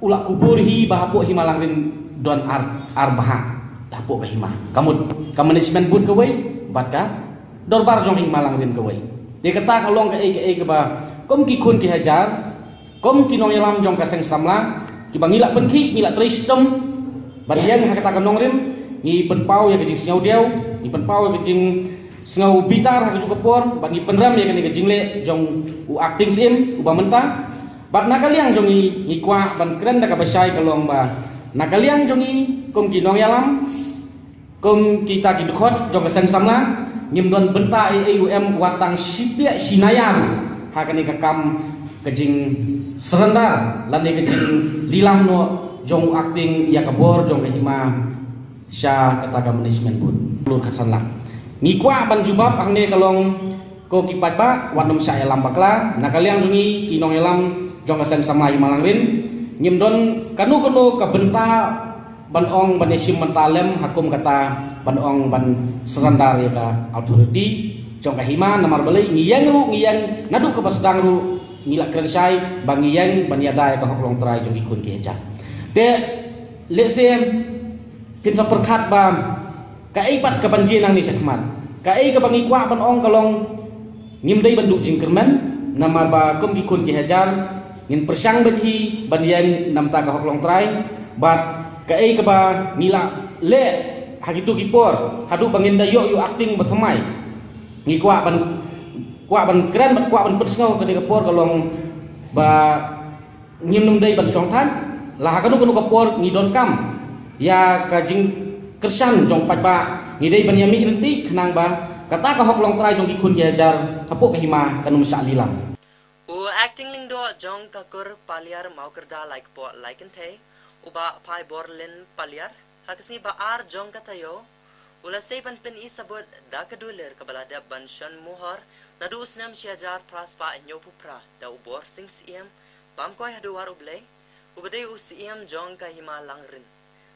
u la kubur hi ba hapoh Hima Langrin don ar, ar bhah hapoh ka hima. Ka mut ka management board kawei bad ka dorbar jong Hima Langrin kawei. Te kata ka long kaei kaei kaba kum ki khun ki hajar, kum ki nongïalam jong ka seng samla, kiba ngi la pynkhih, ngi la trei shitom ban ïeng ha kata ka nongrim, ngi pynpaw ïa ka jingsngewdiaw, ngi pynpaw ïa ka jing sngew bitar ha kajuh ka por, bad ngi pynrem ïa kane ka jingleh jong u acting syiem uba mynta. Bad na ka liang jong ngi, ngi kwah ban kren da kaba shai ka long ba na ka liang jong ngi kum ki nongïalam, kum kita ki dkhot jong ka seng samla, ngim don bynta ei ei ruh em wat tang shi piah shi naya ha kane ka kam ka jing surrender lane ka jinglilam noh jong u acting ïa ka bor jong ka hima sha kata ka management board. Klur khatsan lak. Ngi kwah ban jubab hangne ka long, ko ki paidbah, wat nym shah ïalam bakla, na ka liang jong ngi ki nongïalam jong ka seng samla Hima Langrin, ngim don kano kano ka bynta ban ong ban ïashim bynta lem ha kum kata ban ong ban surrender ïa ka authority jong ka hima. Namar balei, ngi ïeng ruh ngi ïeng naduh kaba sdang ruh ngi la kren shai ba ngi ïeng ban ïada ïa ka hok longtrai jong ki khun ki hajar. Te lehse phin sa pyrkhat ba kaei pat kaban jia nangne shakhmat. Kaei kaba ngi kwah ban ong ka long, ngim dei ban duh jingkyrmen, namar ba kum ki khun ki hajar ngin pyrshang beit hi ban ïeng namar ka hok longtrai. Bad kaei kaba ngi la leh ha kito ki por haduh ba ngin da ïoh ïa u acting ba thymmai, ngi kwah ban, kwah ban kren bad kwah ban pynsngew ha kane ka por ka long ba ngim nym dei ban shong thait, la ha kano kano ka por ngi donkam ïa ka jingkyrshan jong paidbah, ngi dei ban ïa mih ryntih khnang ba kata ka hok longtrai jong ki khun ki hajar hapoh ka hima kan nym shah lilam. U acting lyngdoh jong ka kur Paliar Mawkyrda Laikpoh Laikynthei, u Bah Phaiborlin Paliar, ha ka sngi ba ar jong ka taïew u la sei ban pyni sabut da ka dulir kaba la dep ban shon muhor naduh u snem shi hajar phra spah hynñiewphew phra da u Borsing Syiem, bam koi ha duwar U Blei, uba dei u syiem jong ka Hima Langrin,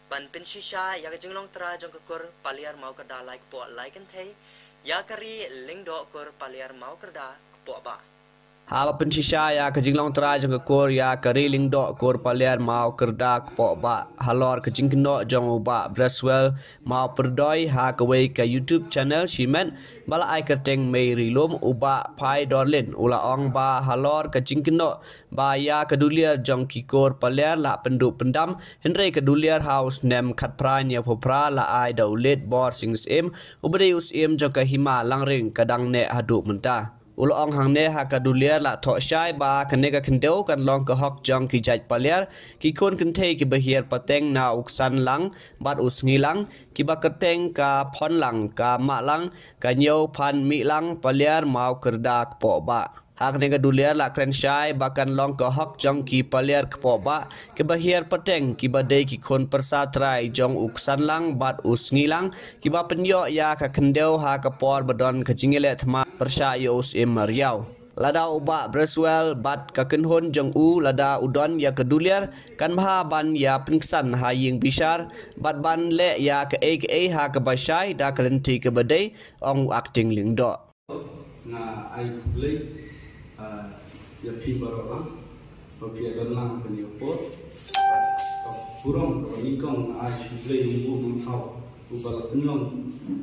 ban pynshisha ïa ka jinglong trai jong ka kur Paliar Mawkyrda Laikpoh Laikynthei ïa ka ri lyngdoh kur Paliar Mawkyrda Kpohbah. Haba pynshisha ïa ka jinglong trai jong ka kur ïa ka ri lyngdoh kur Paliar Mawkyrda Kpohbah halor ka jingkynnoh jong u Bah Breswell Mawpyrdoi ha kawei ka YouTube channel shimet ba la ai kyrteng Mei Rilum, u Bah Phaiborlin u la ong ba halor ka jingkynnoh ba ïa ka dulir jong ki kur Paliar la pynduh pyndam, hynrei ka dulir ha u snem khatphra hynñiewphew phra la ai da u Late Borsing Syiem, uba dei u syiem jong ka Hima Langrin, ka dang neh haduh mynta. U la ong hangne ha ka dulir la thoh shai ba kane ka khyndew kan long ka hok jong ki jait Paliar, ki khun kynthei kiba hiar pateng na u Ksanlang bad u Sngilang, kiba kyrteng ka Phonlang, ka Mahlang, ka Hynñiewphanmihlang, Paliar Mawkyrda Kpohbah. Ha kane ka dulir la kren shai ba kan long ka hok jong ki Paliar Kpohbah kiba hiar pateng, kiba dei ki khun pyrsa trai jong u Ksanlang bad u Sngilang, kiba pynïoh ïa ka khyndew ha ka por ba don ka jingïaleh thma pyrshah ïa u Syiem Riaw. Lada u Bah Breswell bad ka kynhun jong u, lada u don ïa ka dulir, kan bha ban ïa pynksan ha ïing bishar bad ban leh ïa kaei kaei ha kaba shai da ka lynti kaba dei, ong u acting lyngdoh. Nga ai khublei, ah, ïa phi baroh lang ba phi ïa don lang ha kane ka por. Ka burom kaba nyngkong nga ai sha U Blei u Nongbuh Nongthaw uba la pynlong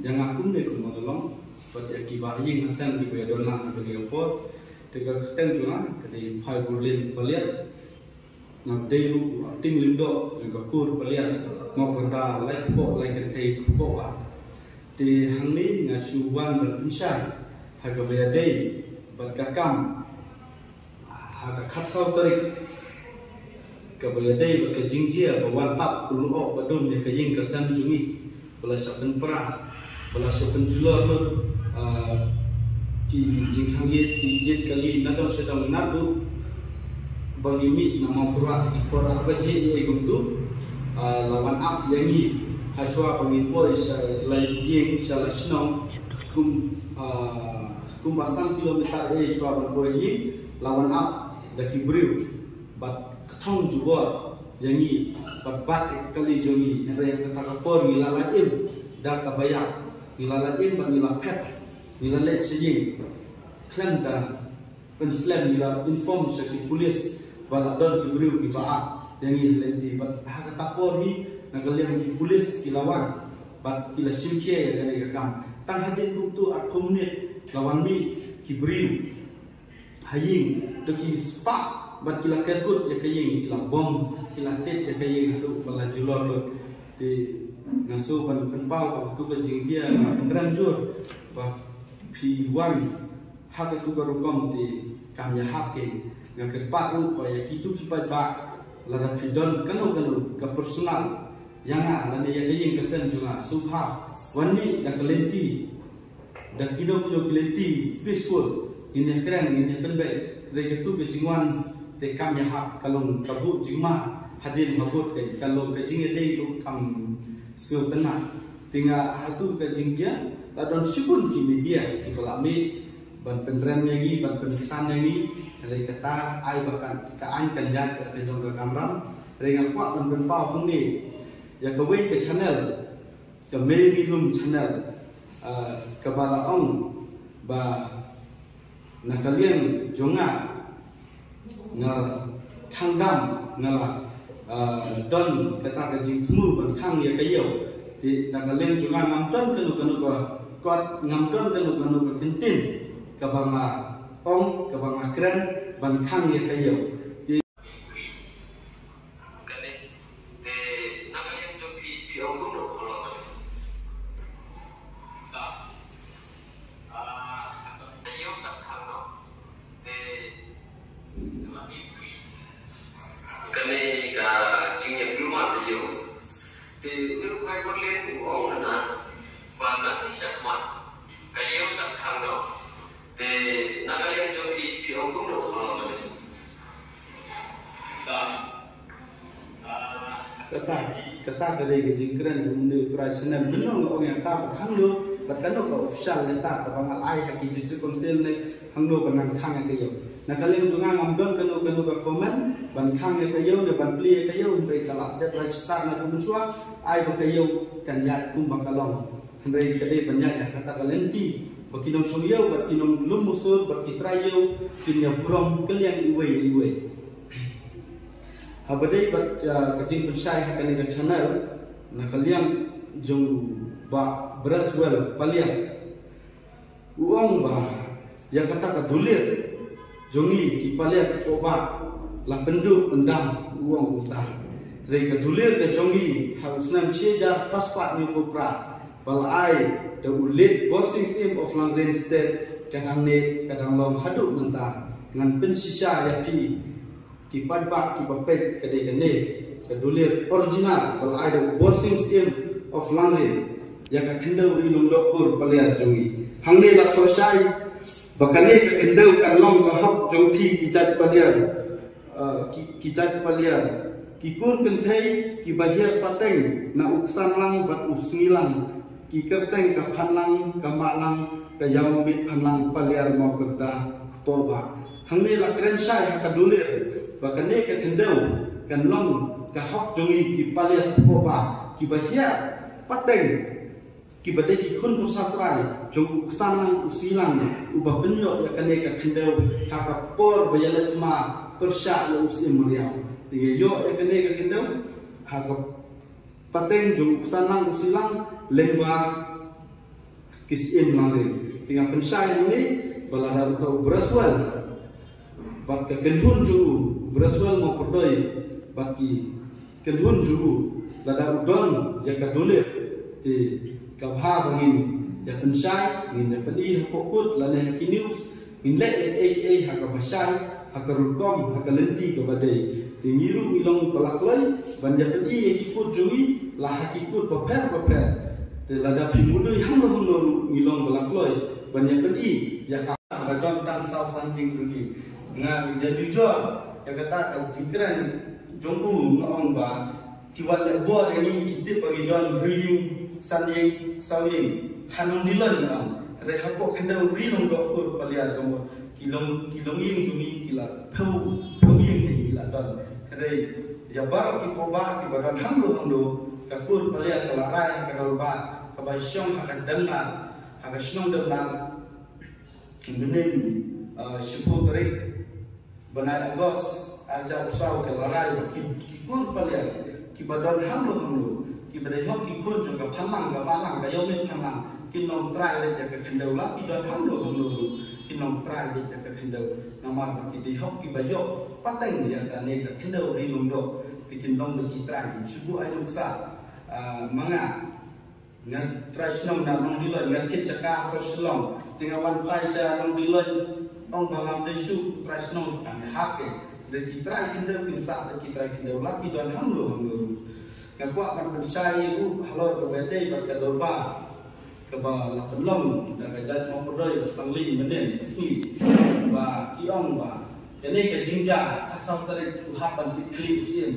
ïa nga kumne kumba nga long, bad ïa kiba ha ïing ha sem kiba ïa don lang ha kane ka por. Te ka kyrteng jong nga ka dei Phaiborlin Paliar. Nga dei ruh u acting lyngdoh jong ka kur Paliar Mawkyrda Laikpoh Laikynthei Kpohbah. Te hangne nga shu wan ban pynshai ha kaba ïadei bad ka kam ha ka khatsaw tarik, kaba ïadei bad ka jingjia ba wan tap u lyoh ba dum ïa ka ïing ka sem jong ngi ba la shah pynpra Ba la shu pynjulor lut, ah, ki jingkhang ïit, ki ïit kali nadong shadong naduh ba ngi mih na Mawkyrwat, ki por ar baje ïa kumtu, ah, la wan ap ïa ngi ha shuwa ba ngin poi sha la ïing sha la shnong, kum, ah, kumba san kilometer ïa shuwa ban poi ïing, la wan ap da ki briew bad kthong jubor ïa ngi bad bat ïa ka kali jong ngi. Hynrei ha kata ka por ngi la lait im da kaba ïap, ngi la lait im bad ngi la phet, ngi la leit sha ïing. Khlem da pynslem ngi la inform sha ki pulis ba la don ki briew kiba ap ïa ngi ha lynti. Bad ha kata por hi na ka liang ki pulis ki la wan bad ki la shim khia ïa kane ka kam. Tang hadien kumtu arphew minit la wan mih ki briew ha ïing, to ki spah bad ki la kerkut ïa ka ïing, ki la bom, ki la tit ïa ka ïing haduh ba la julor lut. Te nga shu ban pynpaw ba tu ka jingjia nga pynrem jur ba phi wan ha ka tu ka rukom te kam ïahap kein. Nga kyrpad ruh ba ïa kitu ki paidbah lada phi don kano kano ka personal ïa nga lane ïa ka ïing ka sem jong nga, sngewbha wan mih da ka lynti, da kino kino ki lynti peaceful, ngin ïa kren, ngin ïa pynbeit. Hynrei katu ka jingwan te kam ïahap, ka long ka buh jingma hadien ma bud, ka long ka jingïadei ruh kam sngewtynnat. Te nga ha tu ka jingjia la don shibun ki media kiba la mih ban pynrem ïa ngi, ban pynksan ïa ngi. Hynrei kata ai ba kan, ka aiñ kan ïaid ka jong ka kamram. Hynrei nga kwah ban pynpaw hangne ïa kawei ka channel, ka Mary Lum Channel, ah, kaba la ong ba na ka liang jong nga, nga khang dam, nga la, ah, don kata ka jingthmu ban khang ïa ka ïew. Te na ka liang jong nga ngam don kano kano ka kot, ngam don kano kano ka kyntien kaba nga ong, kaba nga kren ban khang ïa ka ïew. Te Kane, te na ka liang jong phi, phi ong kumno, ong kumno? Ah, ah, te ïoh kat khang no. Te, kane ka jingïakhun ma te ïoh. Te u Prime Minister u ong hana ba na ki shakmat ka ïoh kat khang no. Te na ka liang jong phi, phi ong kumno, ong kumno? Kata, kata ka dei ka jingkren jong une u trai channel. Mynno nga ong ïa kata bad hangno bad kano ka official letter kaba nga la ai ha ki district council ne hangno ban nang khang ïa ka ïew. Na ka liang jong nga ngam don kano kano ka comment ban khang ïa ka ïew ne ban plie ïa ka ïew, hynrei ka la dep register naduh mynshuwa, ai ba ka ïew kan ïaid kumba ka long. Hynrei ka dei ban ïaid ha kata ka lynti ba ki nongshong ïew bad ki nonglum musur bad ki trai ïew kin ïa burom kylliang iwei ïa iwei. Haba dei bad, ah, ka jingpynshai ha kane ka channel, na ka liang jong u Bah Braswell Paliar, u ong ba ïa kata ka dulir jong ngi ki Paliar poh bah la pynduh pyndam, u ong kumta. Hynrei ka dulir ka jong ngi ha u snem shi hajar phra spah hynñiewphew phra ba la ai da u late Borsing Syiem of Langrin State ka dang neh ka dang long haduh mynta. Ngan pynshisha ïa phi ki paidbah kiba peit, ka dei kane ka dulir original ba la ai da u Borsing Syiem of Langrin ïa ka khyndew Ri Lum Dohkur Paliar jong ngi. Hangne la thoh shai ba kane ka khyndew kan long ka hok jong phi ki jait Paliar, eh, ki, ki jait Paliar, ki kur kynthei kiba hiar pateng na u Ksanlang bad u Sngilang, ki kyrteng ka Phanlang, ka Mahlang, ka Ïawmiet Phanlang, Paliar Mawkyrda, Kpohbah. Hangne la kren shai ha ka dulir ba kane ka khyndew kan long ka hok jong ngi ki Paliar Kpohbah kiba hiar pateng, kiba dei ki khun basa trai jong u Ksanlang u Sngilang, uba pynïoh ïa kane ka khyndew ha ka por ba ïaleh thma pyrshah ïa u Syiem Riaw. Te ïa ïoh ïa kane ka khyndew ha ka pateng jong u Ksanlang u Sngilang lyngba ki Syiem Langrin. Te nga pynshai hangne ba lada uta u Braswell bad ka kynhun jong u, u Braswell Mawpyrdoi bad ki kynhun jong u, lada u don ïa ka dulir, te ka bha ba ngin ïa pynshai, ngin ïa pyni hapoh kut lane ha ki news. Ngin leh ïa kaei kaei ha kaba shai, ha ka rukom, ha ka lynti kaba dei. Te ngi ruh ngi long ba la kloi ban ïa pyni ïa ki kut jong ngi la ha ki kut bapher bapher. Te lada phi mudui hangno hangno ruh ngi long ba la kloi ban ïa pyni ïa ka ba don tang saw san jingkyrkhu. Nga ïa nujor ïa kata ka jingkren jong u, nga ong ba ki wan leh bor ïa ngi, ki tip ba ngi don hynriew ïing, san ïing, saw ïing. Ha Nongdilon nga ong, hynrei hapoh khyndew ri Lyngdoh Kur Paliar ka mut ki long, ki longïing jong ngi ki la phew, phew ïing ki la don. Hynrei ïa baroh ki paidbah kiba don hangno hangno, ka Kur Paliar ka la rai ha ka dorbar kaba shong ha ka Demnar, ha ka shnong Demnar. Mynnin, ah, shiphew tarik bnai August ar hajar arphew saw ka la rai ba ki, ki Kur Paliar kiba don hangno hangno, kiba dei hok ki khun jong ka Phanlang, ka Mahlang, ka Ïawmit Phanlang, kin ym trai beit ïa ka khyndew. La ki don hangno hangno ruh kin ym trai beit ïa ka khyndew. Namar ba ki dei hok kiba ïoh pateng ïa kane ka khyndew ri Lyngdoh, te kin long ba ki trai. Shu buh ai nuksa, ah, ma nga. Nga trai shnong na Nongdilon, nga thied jaka ha Shillong. Te nga wan phai sha Nongdilon, ong ba ngam dei shuh trai shnong, tang ïa hap eh. Dei ki trai khyndew kin sah, dei ki trai khyndew, la ki don hangno hangno ruh. Nga kwah ban pynshai ruh halor kaba ïadei bad ka dorbar kaba la pynlong da ka jait Mawpyrdoi bad Sangli mynnin ka sngi, ba ki ong ba kane ka jingjia khatsaw tarik u hap ban kit khlieh u Syiem.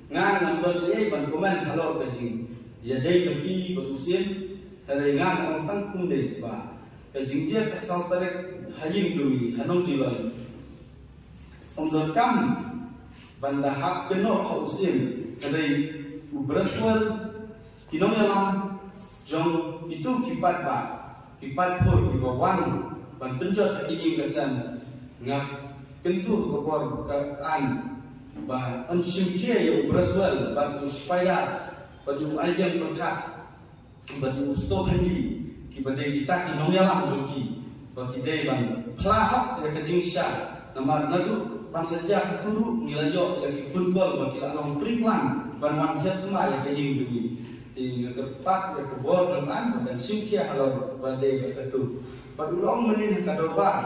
Nga ngam don ei ei ban comment halor ka jing ïadei jong ki bad u Syiem, hynrei nga ong tang kumne ba ka jingjia khatsaw tarik ha ïing jong ngi ha Nongdilon, ym donkam ban da hap kynnoh ha u Syiem, hynrei u Braswell, ki nongïalam jong kito ki paidbah, ki paidbah kiba wan ban pynjot ha ki ïing ka sem, nga kyntu ka bor ka aiñ ba yn shim khia ïa u Braswell bad u Spider bad u Aibiang Pyrkhat bad u Stop Handy, kiba dei kita ki nongïalam jong ki, ba ki dei ban phla hok ïa ka jingshisha. Namar naduh ban sa jia katu ruh ngi la ïoh ïa ki phone call ba ki la long pre-plan ban wan hiar thma ïa ka ïing jong ngi. Te nga kyrpad ïa ka bor jong ka aiñ ban shim khia halor ba dei ba katu. Bad u la ong mynnin ha ka dorbar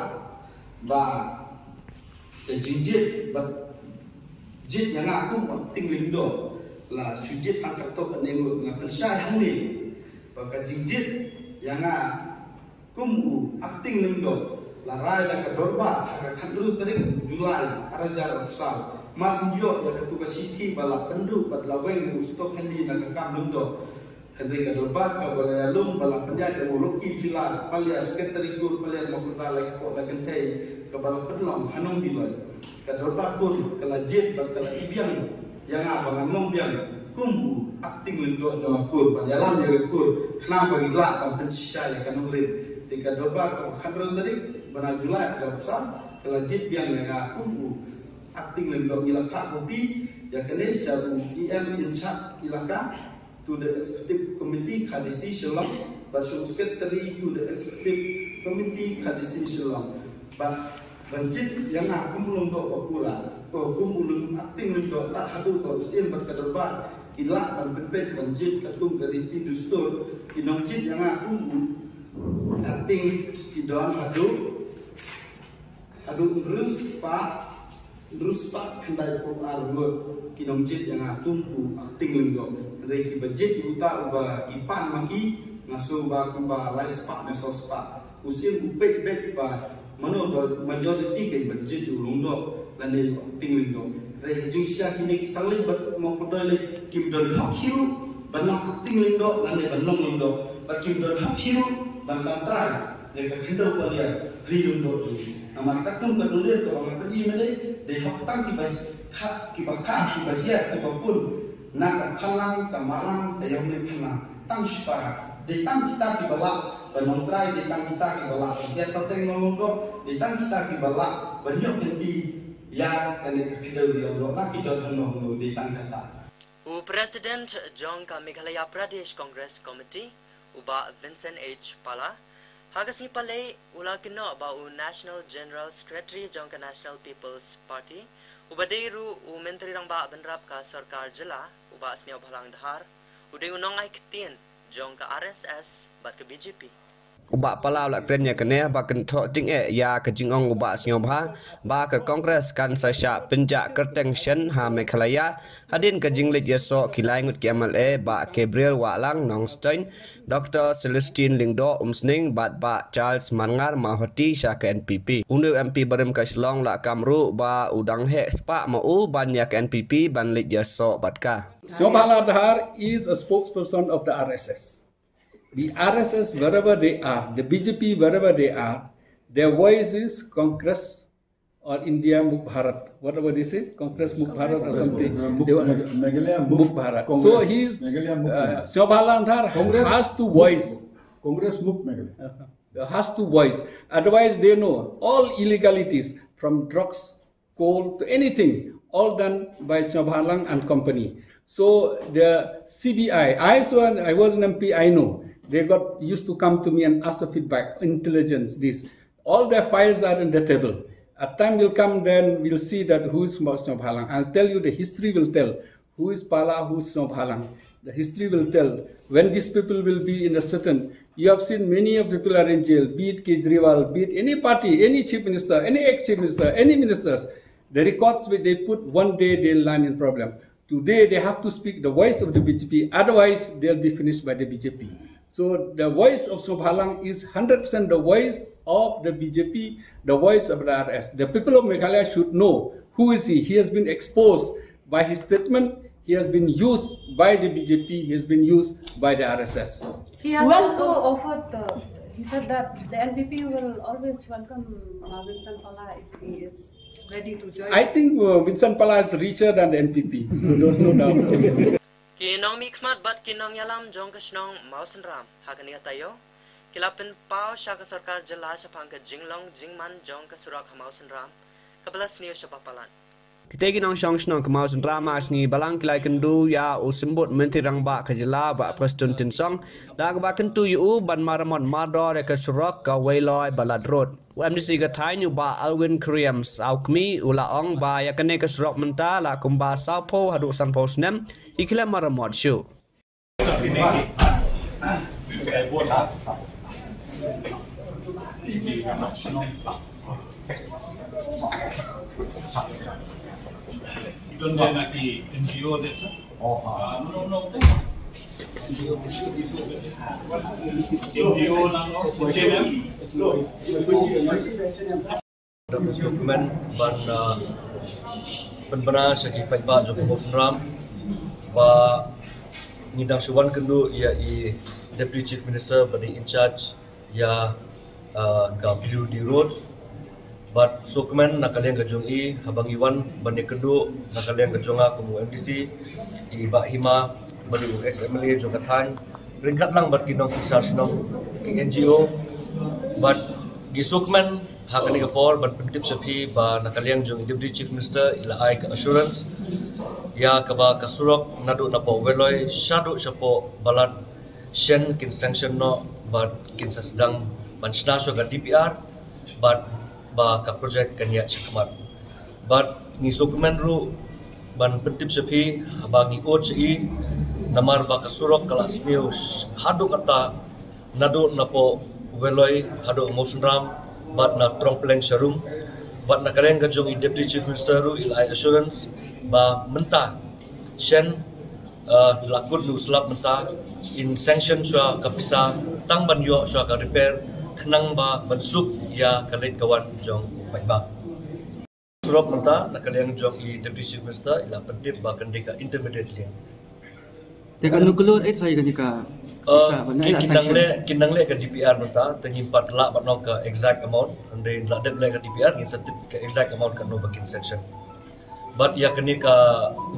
ba ka jingjied bad jied ïa nga kum u Acting Lyngdoh la shu jied tang katto katne ngut. Nga pynshai hangne ba ka jingjied ïa nga kum u Acting Lyngdoh la rai da ka dorbar ha ka khathynriew tarik July ar hajar arphew saw. Mar shu ïoh ïa katu ka shithi ba la pynduh bad la weng u Stop Handy na ka kam Lyngdoh. Hynrei ka dorbar kaba la ïalum ba la pynïaid da u Lucky Phila Paliar, Secretary Kur Paliar Mawkyrwat, la ki pok la kynthei kaba la pynlong ha Nongdilon. Ka dorbar kur ka la jied bad ka la ibiang ïa nga ba ngan long biang kum u Acting Lyngdoh jong ka kur, ban ïalam ïa ka kur khnang ba ngin lah ban pynshisha ïa ka nongrim. Te ka dorbar kaba khathynriew tarik bnai July arphew saw ka la jied biang ïa nga kum u Acting Lyngdoh. Ngi la phah copy ïa kane sha u E M in charge ilaka to the Executive Committee K H A D C Shillong, bad sha u Secretary to the Executive Committee K H A D C Shillong. Bad ban jied ïa nga kum u Lyngdoh ba pura, to kum u Lyng-, Acting Lyngdoh, tad haduh ba u Syiem bad ka dorbar ki lah ban pynpeit ban jied katkum ka riti dustur. Ki nongjied ïa nga kum u Acting ki don haduh Haduh hynriew spah, hynriew spah khyndaiphew ar ngut ki nongjied ïa nga kum u Acting Lyngdoh. Hynrei kiba jied ïa uta uba ki pan ma ki, nga sngew ba kumba lai spah ne saw spah. U Syiem u peit beit ba mano ba majority kan ban jied ïa u Lyngdoh lane u Acting Lyngdoh. Hynrei ha jingshisha kine ki Sangli bad Mawpyrdoi lei kim don hok hi ruh ban long Acting Lyngdoh lane ban long Lyngdoh. Bad kim don hok hi ruh ban kam trai ïa ka khyndew Paliar ri Lyngdoh jong ngi. Namar katkum ka dulir kaba nga pyni mynne, dei hok tang kiba kha, kiba kha, kiba hiar, kiba pun na ka Phanlang, ka Mahlang, ka Ïawmit Phanlang, tang shipara. Dei tang kita kiba lah ban long trai, dei tang kita kiba lah ban hiar pateng long Lyngdoh, dei tang kita kiba lah ban ïoh kynti ïa kane ka khyndew ri Lyngdoh, la ki don hangno hangno, dei tang kata. U President jong ka Meghalaya Pradesh Congress Committee, u Bah Vincent H Pala, ha ka sngi Palei u la kynnoh ba u National General Secretary jong ka National People's Party, uba dei ruh u Myntri Rangbah Bynrap ka Sorkar Jylla, u Bah Sniawbhalang Dhar, u dei u nongai ktien jong ka R S S bad ka B J P. U Bah Pala u la kren ïa kane ba kynthoh tyngeh ïa ka jingong u Bah Sniawbha ba ka Congress kan sa shah pynjah kyrteng shen ha Meghalaya hadien ka jingleit ïasoh ki lai ngut ki M L A, Bah Gabriel Wahlang Nongstoiñ, Doctor Celestine Lyngdoh Umsning bad Bah Charles Marngar Mawhati sha ka N P P. Une u M P barim ka Shillong u la kam ruh ba u dang heh spah ma u ban ïa ka N P P ban leit ïasoh bad ka. Sniawbhalang Dhar is a spokesperson of the R S S. The R S S, wherever they are, the B J P, wherever they are, their voice is Congress or India Muk Bharat, whatever they say, Congress Muk Bharat or something. Uh, Muk They want Meg-, Meghalaya Muk Muk Bharat. So Congress. He's, Meghalaya Muk uh, Meghalaya. Sniawbhalang Dhar Congress has to Muk, voice. Congress Muk Meghalaya. Uh, has to voice. Otherwise, they know all illegalities from drugs, coal to anything, all done by Sniawbhalang and company. So the C B I, I saw, and I was an M P, I know. They got used to come to me and ask for feedback, intelligence, this. All their files are on the table. A time will come, then we'll see that who is Sniawbhalang. I'll tell you, the history will tell who is Pala, who is Sniawbhalang. The history will tell when these people will be in a certain. You have seen many of the people are in jail, be it Kejriwal, be it any party, any chief minister, any ex-chief minister, any ministers. The records which they put, one day they'll land in problem. Today they have to speak the voice of the B J P, otherwise they'll be finished by the B J P. So the voice of Sniawbhalang is hundred percent the voice of the B J P, the voice of the R S. The people of Meghalaya should know who is he. He has been exposed by his statement. He has been used by the B J P. He has been used by the R S S. He has Well, also offered, uh, he said that the N P P will always welcome, uh, Vincent Pala if he is ready to join. I think, uh, Vincent Pala is richer than the N P P, so there's no doubt. Ki nongmihkhmat bad ki nongïalam jong ka shnong Mawsynram ha kane ka taïew ki la pynpaw sha ka sorkar jylla shaphang ka jinglong jingman jong ka surok ha Mawsynram kaba la sniew shabar palat. Kitei ki nongshong shnong ka Mawsynram ha ka sngi Balang ki la ïakynduh ïa u Symbud Myntri Rangbah ka jylla Bah Prestone Tynsong da kaba kyntu ïa u ban maramot mardor ïa ka surok ka Weiloi Balat Road. U M D C ka thaiñ u Bah Alwyn Khyriem Sawkmie u la ong ba ïa kane ka surok mynta la kumba sawphew haduh sanphew snem hi khlem maramot shuh. Da pynsngewkmen ban, uh, pynbna sha ki paidbah jong ka Mawsynram ba ngi dang shu wan kynduh ïa i Deputy Chief Minister ba dei in charge ïa, uh, ka P W D Road. Bad sngewkmen na ka liang ka jong i haba ngi wan ban ïakynduh na ka liang ka jong nga kum u M D C, i Bah Hima ba dei u ex M L A jong ka thaiñ, ryngkat lang bad ki nongshisha shnong, ki N G O, bad ngi sngewkmen ha kane ka por ban pyntip sha phi ba na ka liang jong i Deputy Chief Minister i la ai ka assurance ïa kaba ka surok naduh napoh Weiloi shaduh shapoh Balat shen kin sanction noh bad kin sa sdang ban shna shuwa ka D P R bad ba ka project kan ïaid shakhmat. Bad ngi sngewkmen ruh ban pyntip sha phi haba ngi ud sha i namar ba ka surok ka la sniew haduh katta naduh napoh Weiloi haduh Mawsynram bad na Trongpyleng Sharum. Bad na ka liang ka jong i Deputy Chief Minister ruh i la ai assurance ba mynta shen, uh, la kut u slap mynta in sanction shuwa ka pisa tang ban ïoh shuwa ka repair khnang ba ban suk ïa ka leit ka wan jong u paidbah. Surok mynta na ka liang jong i Deputy Chief Minister i la pyntip ba kan dei ka intermediate link. Te ka nukhlur eh trai kane ka pisa ba ngi la sanction. Kin nang leh ka D P R mynta te ngim pat lah ban ong ka exact amount, hynrei la dep leh ka D P R ngin sa tip ka exact amount katno ba kin sanction. Bad ïa kane ka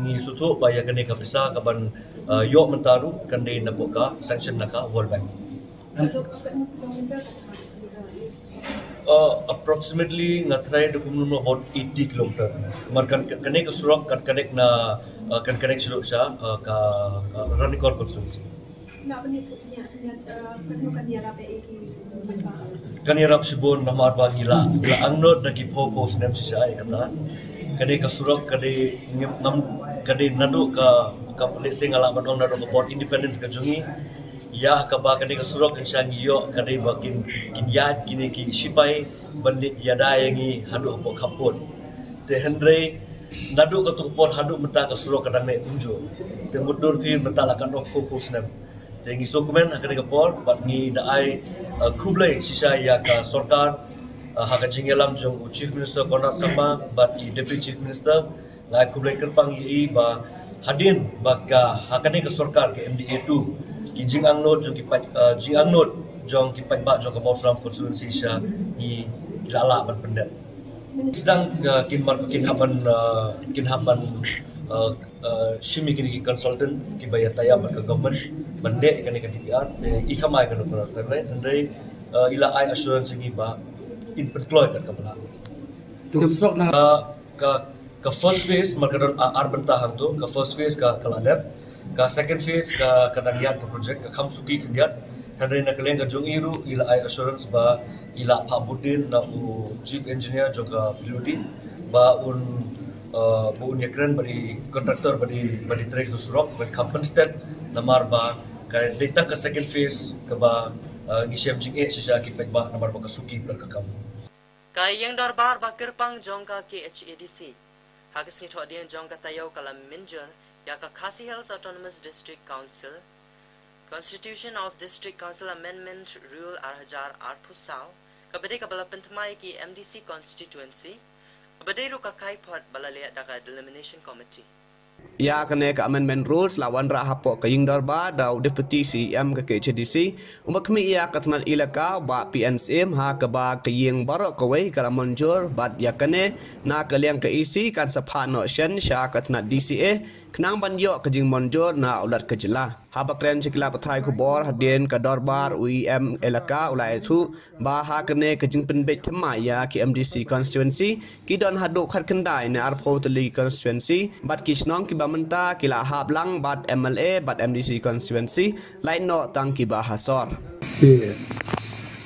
ngi sngewthuh ba ïa kane ka pisa kaban, uh, ïoh mynta ruh kan dei napoh ka sanction na ka World Bank. Uh, approximately nga trai da kumno about eighty kilometer. Mar kan, kane ka surok kan connect na, uh, kan connect shuh sha, uh, ka, uh, Ranikor constituency. Kan ïarap shibun namar ba ngi la, ngi la angnud da ki phew phew snem shisha ïa kata. Ka dei ka surok, ka dei ngim, ngam, ka dei naduh ka, ka lehse nga lah ban ong naduh ka por independence ka jong ngi. Ïa kaba kane ka surok kan sha ngi ïoh ka dei ba kin kin ïaid kine ki shipai ban leit ïada ïa ngi haduh hapoh khappud. Te hynrei naduh kato ka por haduh mynta ka surok ka dang neh kumjuh. Te mutdur phi mynta la katno phew phew snem. Te ngi sngewkmen ha kane ka por bad ngi da ai uh, khublei shisha ïa ka sorkar uh, ha ka jingïalam jong u Chief Minister Conrad Sangma bad i Deputy Chief Minister. Nga ai khublei kyrpang ïa i ba hadien ba ka ha kane ka sorkar ka M D A two ki jingangnud jong ki paid uh, jingangnud jong ki paidbah jong ka Mawsynram constituency sha ngi la lah ban pyndep. Sdang uh, kin mar kin hap ban uh, kin hap ban uh, uh, shim ïa kine ki consultant kiba ïa tie up bad ka government ban leh ïa kane ka D P R. Te i khamai ka dok ka timeline hynrei uh, i la ai assurance ïa ngi ba in pynkloi kat kaba lah. Ka ka ka first phase mar ka don ar bynta hangto, ka first phase ka ka la dep, ka second phase ka ka dang ïaid ka project ka kham suki khyndiat. Hynrei na ka liang ka jong i ruh i la ai assurance ba i la phah bud dien na u chief engineer jong ka P W D ba un uh, ba un ïakren bad i contractor bad i bad i trei ka surok ban kham pynstet namar ba ka dei tang ka second phase kaba uh, ngi shem jingeh shisha ki paidbah namar ba ka suki bad ka kam. Ka ïing dorbar ba kyrpang jong ka K H A D C ha ka sngi thohdieng jong ka taïew ka la mynjur ïa ka Khasi Hills Autonomous District Council Constitution of District Council Amendment Rule ar hajar arphew saw kaba dei kaba la pynthymmai ki M D C constituency kaba dei ruh ka kaiphod ba la leh da ka Delimitation Committee. Ïa kane ka amendment rules la wanrah hapoh ka ïing dorbar da u Deputy C E M ka K H A D C, u ba khmih ïa ka tnat elaka u Bah P N Syiem ha kaba ka ïing baroh kawei ka la mynjur bad ïa kane na ka liang ka E C kan sa phah noh shen sha ka tnat D C A khnang ban ïoh ka jingmynjur na u Lat ka jylla. Haba kren sha ki lad pathai khubor hadien ka dorbar u E M elaka u la ïathuh ba ha kane ka jingpynbeit thymmai ïa ki M D C constituency ki don haduh khatkhyndai ne arphew tylli constituency bad ki shnong kiba mynta ki la hap lang bad M L A bad M D C constituency lait noh tang kiba ha sor. Te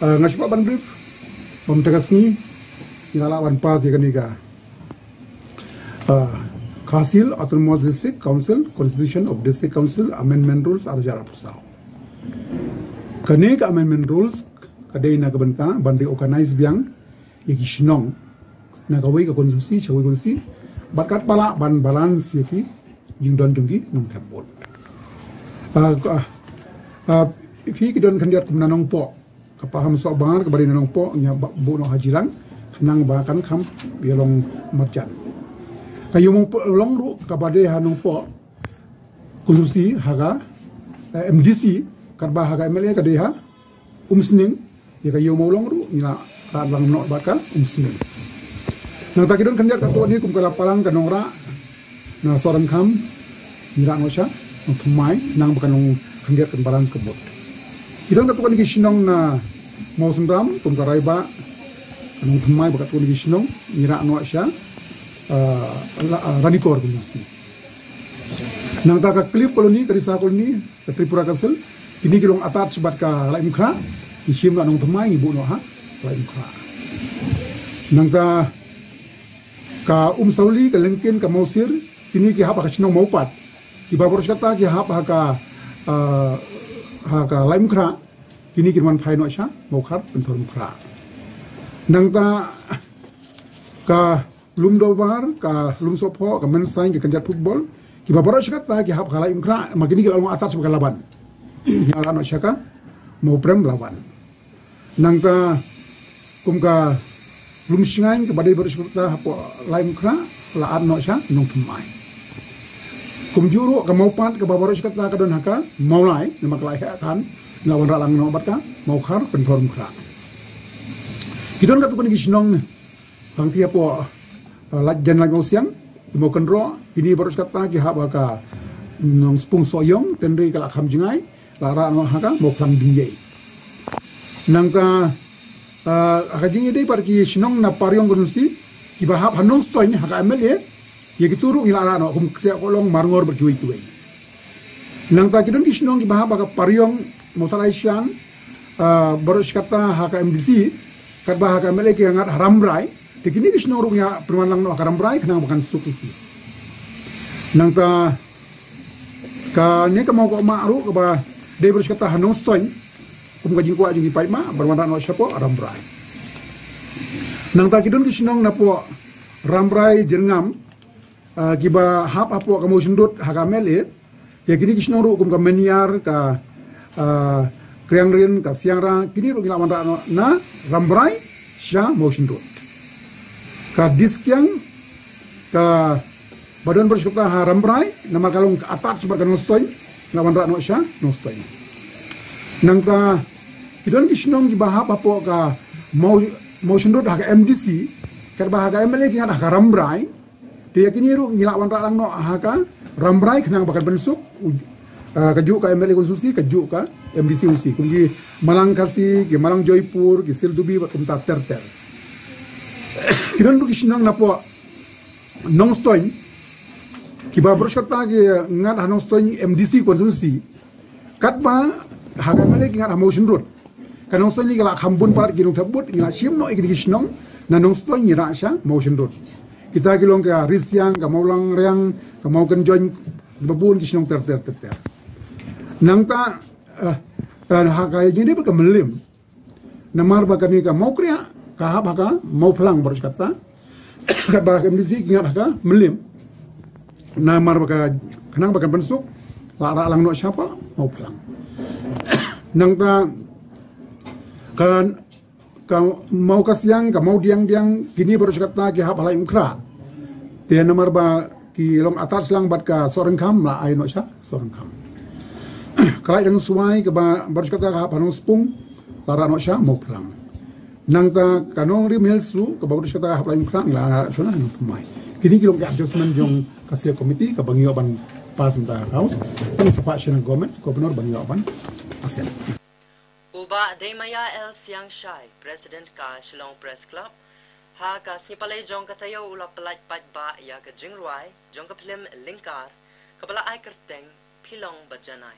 uh, nga shu kwah ban brief ba mynta ka sngi ngi la lah ban pass ïa kane ka uh, Khasi Hills Autonomous District Council Constitution of District Council Amendment Rules ar hajar arphew saw. Kane ka amendment rules ka dei na ka bynta ban reorganize biang ïa ki shnong na kawei ka constituency sha kawei constituency bad katba lah ban balance ïa ki jingdon jong ki nongthep vote. Uh, uh, uh, phi ki don khyndiat kum na Nongpoh, ka Pahamsohbar kaba dei na Nongpoh ngi ïa buh noh ha Jirang khnang ba kan kham ïa long marjan. Ka Ïew Mawlong ruh kaba dei ha Nongpoh constituency ha ka uh, M D C katba ha ka M L A ka dei ha Umsning, ïa ka Ïew Mawlong ruh ngi la rah lang noh bad ka Umsning. Nangta ki don khyndiat katto katne kum ka Lapalang, ka Nongrah, na Sohryngkham ngi rah noh sha Nongthymmai khnang ba kan long khyndiat kan balance ka vote. Ki don katto katne ki shnong na Mawsynram kum ka Raibah, ka Nongthymmai bad katto katne ki shnong ngi rah noh sha uh, Ranikor constituency. Nangta ka Cliff Colony, ka Risa Colony, ka Tripura Castle, kine ki long attach bad ka Laitumkhrah, ngi shim na Nongthymmai ngi buh noh ha Laitumkhrah. Nangta ka Umsawli, ka Lyngkyn, ka Mawsir, kine ki hap ha ka shnong Mawpat. Kiba baroh shi katta ki hap ha ka uh, ha ka Laitumkhrah, kine kin wan phai noh sha Mawkhar Pynthorumkhrah. Nangta ka Lumdorbar, ka Lumsohphoh, ka Mynsain, ka Kynjat Football, kiba baroh shi katta ki hap ha ka Laitumkhrah, ma kine ki la long attach bad ka Laban. Ngi la rah noh sha ka Mawprem Laban. Nangta kum ka Lumshngaiñ kaba dei baroh shi katta hapoh Laitumkhrah la rah noh sha Nongthymmai. Kumjuh ruh ka Mawpat kaba baroh shi katta ka don ha ka Mawlai namar ka la heh than ngi la wanrah lang noh bad ka Mawkhar Pynthorumkhrah. Ki don katto katne ki shnong hangtei hapoh uh, Laitumkhrah, Laitumkhrah Mawsiang, Mawkynroh, kine baroh shi katta ki hap ha ka Nongspung Sohiong, hynrei ka la kham jngai, la rah noh ha ka Mawphlang Dingïei. Nangta uh, ha ka jingïadei bad ki shnong na Pariong constituency kiba hap ha Nongstoiñ ha ka M L A, ïa kito ruh ngi la rah noh kum Ksiah Kohlong, Marngor bad kiwei kiwei. Nangta ki don ki shnong kiba hap ha ka Pariong, Mawthadraishan, uh, baroh shi katta ha ka M D C, katba ha ka M L A ki ngat ha Rambrai, te kine ki shnong ruh ngi ïa pynwan lang noh ha ka Rambrai khnang ba kan suk ïa ki. Nangta kane ka Mawkohmah ruh kaba dei baroh shi katta ha Nongstoiñ, kum ka jingkwah jong ki paidbah, ban wanrah noh shapoh Rambrai. Nangta ki don ki shnong napoh Rambrai, Jyrngam, ah, kiba hap hapoh ka Mawshynrut ha ka M L A, ïa kine ki shnong ruh kum ka Mynïar, ka, ah, Kriangryn, ka Siangra, kine ruh ngi la wanrah noh na Rambrai sha Mawshynrut. Ka Diskiang, kaba don baroh shi katta ha Rambrai, namar ka long ka attach bad ka Nongstoiñ, ngi la wanrah noh sha Nongstoiñ. Nangta ki don ki shnong kiba hap hapoh ka Maw, Mawshynrut ha ka M D C, katba ha ka M L A ki ngat ha ka Rambrai, te ïa kine ruh ngi la wanrah lang noh ha ka Rambrai khnang ba kan pynsuk, u, ah, kajuh ka M L A constituency, kajuh ka M D C constituency. Kum ki Malang Khasi, ki Malang Joypur, ki Sylldubi bad kumta ter ter. Ki don ruh ki shnong napoh Nongstoiñ, kiba baroh shi katta ki ngat ha Nongstoiñ M D C constituency, katba ha ka M L A ki ngat ha Mawshynrut. Ka Nongstoiñ ngi la kham bun palat ki nongthep vote, ngi la shim noh ïa kine ki shnong na Nongstoiñ ngi rah sha Mawshynrut. Kita ki long ka Risiang, ka Mawlangriang, ka Mawkynjoiñ, kiba bun ki shnong ter ter ter ter. Nangta, eh, eh, ha ka jingdei bad ka Mylliem, namar ba kane ka Mawkriah ka hap ha ka Mawphlang baroh shi katta, katba ka M D C ki ngat ha ka Mylliem. Namar ba ka, khnang ba kan pynsuk, la rah lang noh shapoh Mawphlang. Nangta ka, ka Mawkasiang, ka Mawdiangdiang, kine baroh shi katta ki hap ha Laitumkhrah. Te namar ba ki long attach lang bad ka Sohryngkham, la ai noh sha Sohryngkham. Ka Laitrengsuai, kaba baroh shi katta ka hap ha Nongspung, la rah noh sha Mawphlang. Nangta ka Nongrim Hills ruh, kaba baroh shi katta ka hap ha Laitumkhrah, la rah shuwa na Nongthymmai. Kine ki long ki adjustment jong ka Select Committee, kaba ngi ïoh ban pass mynta ha House. Ngi sa phah sha na Government, Governor ban ïoh ban assent. U Bah Deimaia L Siangshai, President ka Shillong Press Club, ha ka sngi Palei jong ka taïew u la pyllait paidbah ïa ka jingrwai jong ka phlim Lyngkar, kaba la ai kyrteng Phi Long Ba Janai.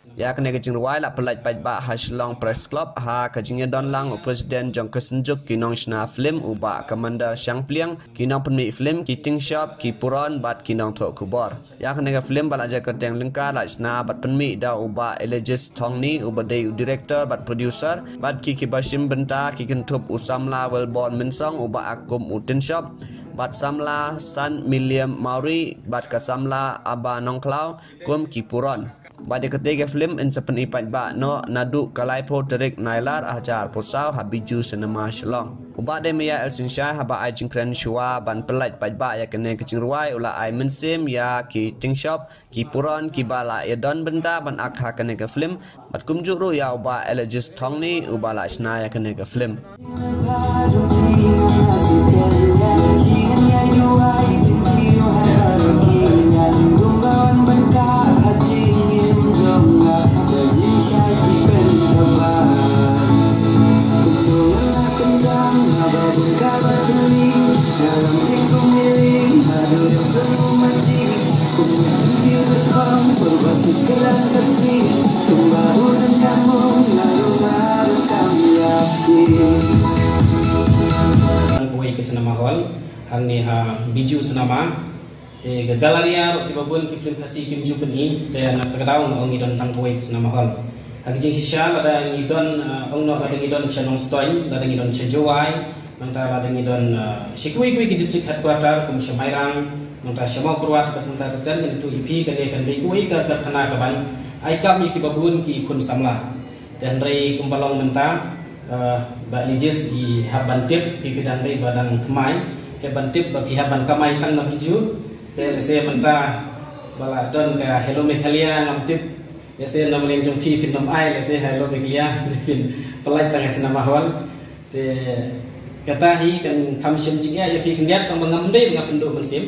Ïa kane ka jingrwai la pyllait paidbah ha Shillong Press Club ha ka jingïadon lang u President jong ka Synjuk ki Nongshna Phlim u Bah Commander Shangpliang, ki nongpynmih phlim, ki tingshop, ki puron bad ki nongthoh khubor. Ïa kane ka phlim ba la ai kyrteng Lyngkar la shna bad pynmih da u Bah Elijah Thongni uba dei u director bad producer, bad ki kiba shim bynta ki kynthup u samla Wellborn Mynsong uba act kum u tingshop, bad samla San Milliam Mawrie bad ka samla Aba Nongkhlaw kum ki puron. Bad ïa katei ka phlim yn sa pyni paidbah noh naduh ka laiphew tarik Nailar arhajar arphew saw ha Bijou Cinema Shillong. U Bah Deimaia L Siangshai haba ai jingkren shuwa ban pyllait paidbah ïa kane ka jingrwai u la ai mynsiem ïa ki tingshop, ki puron kiba la ïadon bynta ban act ha kane ka phlim, bad kumjuh ruh ïa u Bah Elijah Thongni uba la shna ïa kane ka phlim. Tang kawei ka cinema hall hangne ha Bijou Cinema. Te ka gallery ruh kiba bun ki phlim Khasi kim ju pyni, te na kata ka daw nga ong ngi don tang kawei ka cinema hall. Ha ka jingshisha lada ngi don, ah, ong noh lada ngi don sha Nongstoiñ, lada ngi don sha Jowai, nangta lada ngi don, ah, sha kiwei kiwei ki district headquarter kum sha Mairang, nangta sha Mawkyrwat, bad nangta ter ter, ngan ïathuh ïa phi kane kan dei kawei ka karkhana kaban ai kam ïa kiba bun ki khun samla. Te hynrei kumba long mynta, eh, Bah Elijah i hap ban tip, phi phi dang dei ba dang thymmai, hap ban tip ba phi hap ban kamai tang na Bijou. Te lehse mynta ba la don ka Hello Meghalaya ngam tip. Lehse na mlien jong phi phin ym ai, lehse Hello Meghalaya phin pyllait tang ha cinema hall. Te kata hi kan kham shim jingeh ïa phi khyndiat tang ba ngam dei ba nga pynduh mynsiem.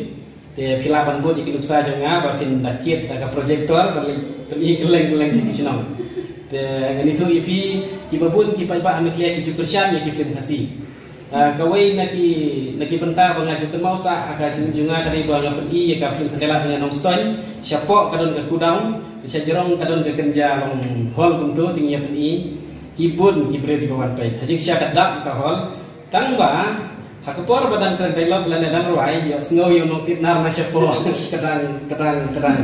Te phi lah ban bud ïa ki nuksa jong nga ba phin da kit da ka projector ban leit pyni kylleng kylleng sha ki shnong. Te ngan ïathuh ïa phi, kiba bun ki paidbah ha Meghalaya ki ju kyrshan ïa ki phlim Khasi. Ah, kawei na ki, na ki bynta ba nga ju kynmaw sah ha ka jingim jong nga ka dei ba nga pyni ïa ka phlim Khyndailad Nongstoiñ. Shapoh ka don ka godown, te shajrong ka don ka kynja long hall kumto, te ngi ïa pyni. Ki bun ki briew kiba wan peit. Ha jingshisha ka dap ka hall. Tang ba ha ka por ba dang kren dialogue lane dang rwai, ïohsngew ïa u nongtip nar na shapoh. Ka dang, ka dang, ka dang.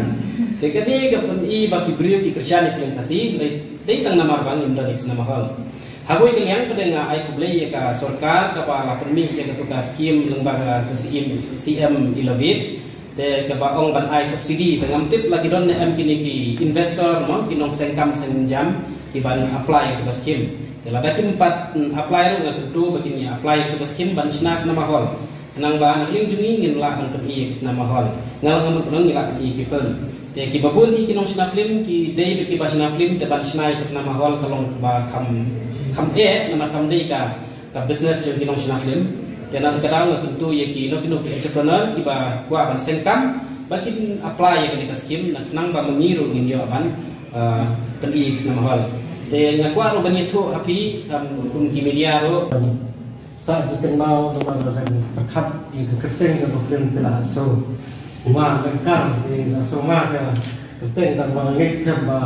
Kane ka pyni ba ki briew ki kyrshan ïa ka film Khasi, dei, dei tang namar ba ngim don ïa ka cinema hall. Haba ïa ka liang pat nga ai khublei ïa ka sorkar kaba la pynmih ïa katu ka skim lyngba ka C M, C M Elevate. Te kaba ong ban ai subsidy, te ngam tip la ki don ne em kine ki investor mo, ki nongseng kam seng jam, ki ban apply ïa katu ka skim. Te lada kim pat, mm, apply ruh nga kyntu ba kin ïa apply ïa katu ka skim ban shna cinema hall. Khnang ba na ka liang jong ngi ngin lah ban pyni ïa ki cinema hall. Nga lah ban pyni, ngi lah pyni ïa ki film. Te kiba bun hi ki nongshna film, ki dei ba kiba shna film, te ban shna ïa ki cinema hall ka long ba kham, kham eh, namar kam dei ka, ka business jong ki nongshna film. Te na ka daw nga kyntu ïa kino kino ki entrepreneur, kiba kwah ban seng kam, ba kin apply ïa kane ka skim, na khnang ba ma ngi ruh ngin ïoh ban, uh, pyni ïa ki cinema hall. Te nga kwah ruh ban ïathuh ha phi, um, kum ki media ruh. Sa jingkynmaw namar ba dang pyrkhat ïa ka kyrteng ka film te la so. Ma lengkar te la so ma ka kyrteng tang ba ngeit skhem ba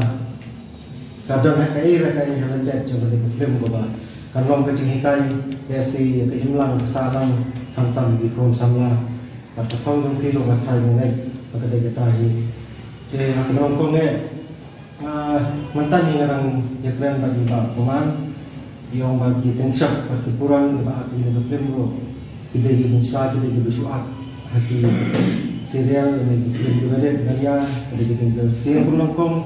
ka don ha kaei re kaei ha lyndet jong ka film kaba kan long ka jinghikai ïa si ïa ka imlang ka sahlang khamtam ki khun samla. Bad ka thong jong phi ruh nga tharai nga ngeit ba ka dei kata hi. Te ha ka nongkong eh, ah, mynta ngi nga dang ïakren bad i Bah Command, i ong ba ki tyngshop bad ki puran kiba act ïa ka film ruh ki dei kiba sha, ki dei kiba shu act ha ki serial, ïa ki film kiba rit ba ïa, ki dei ki tyngshop. Sien ka nongkong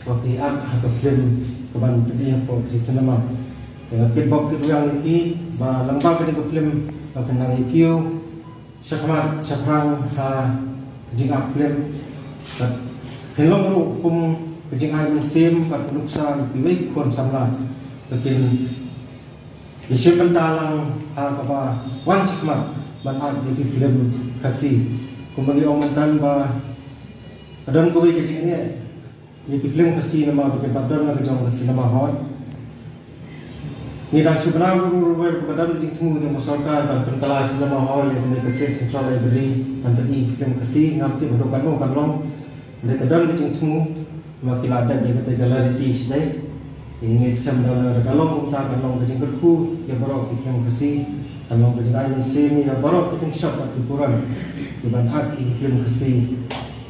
ba ki act ha ka film kaban pyni hapoh ki cinema. Te nga kitbok kitrwiang ïa ki ba lyngba kane ka film ba kan nang ïa kiew shakhmat shaphrang ha ka jingap film. Bad phin long ruh kum ka jingai mynsiem bad ka nuksa ïa kiwei ki khun samla ba kin ïashim bynta lang ha kaba wan shakhmat ban act ïa ki film Khasi. Kumba ngi ong mynta ba ka don kawei ka jingeh ïa ki film Khasi namar ba kim pat don la ka jong ka cinema hall. Ngi dang shu bynta ruh ruh ruh ba ka don ka jingthmu jong ka sorkar ban pynkylla cinema hall ïa kane ka State Central Library ban pyni ki film Khasi. Ngam tip haduh katno kan long. Hynrei ka don ka jingthmu ba ki la dep ïa kata ka reality shi dei. Te ngi ngeit skhem ba lada ka long kumta kan long ka jingkyrkhu ïa baroh ki film Khasi, kan long ka jingai mynsiem ïa baroh ki tyngshop bad ki puran kiban act ïa ki film Khasi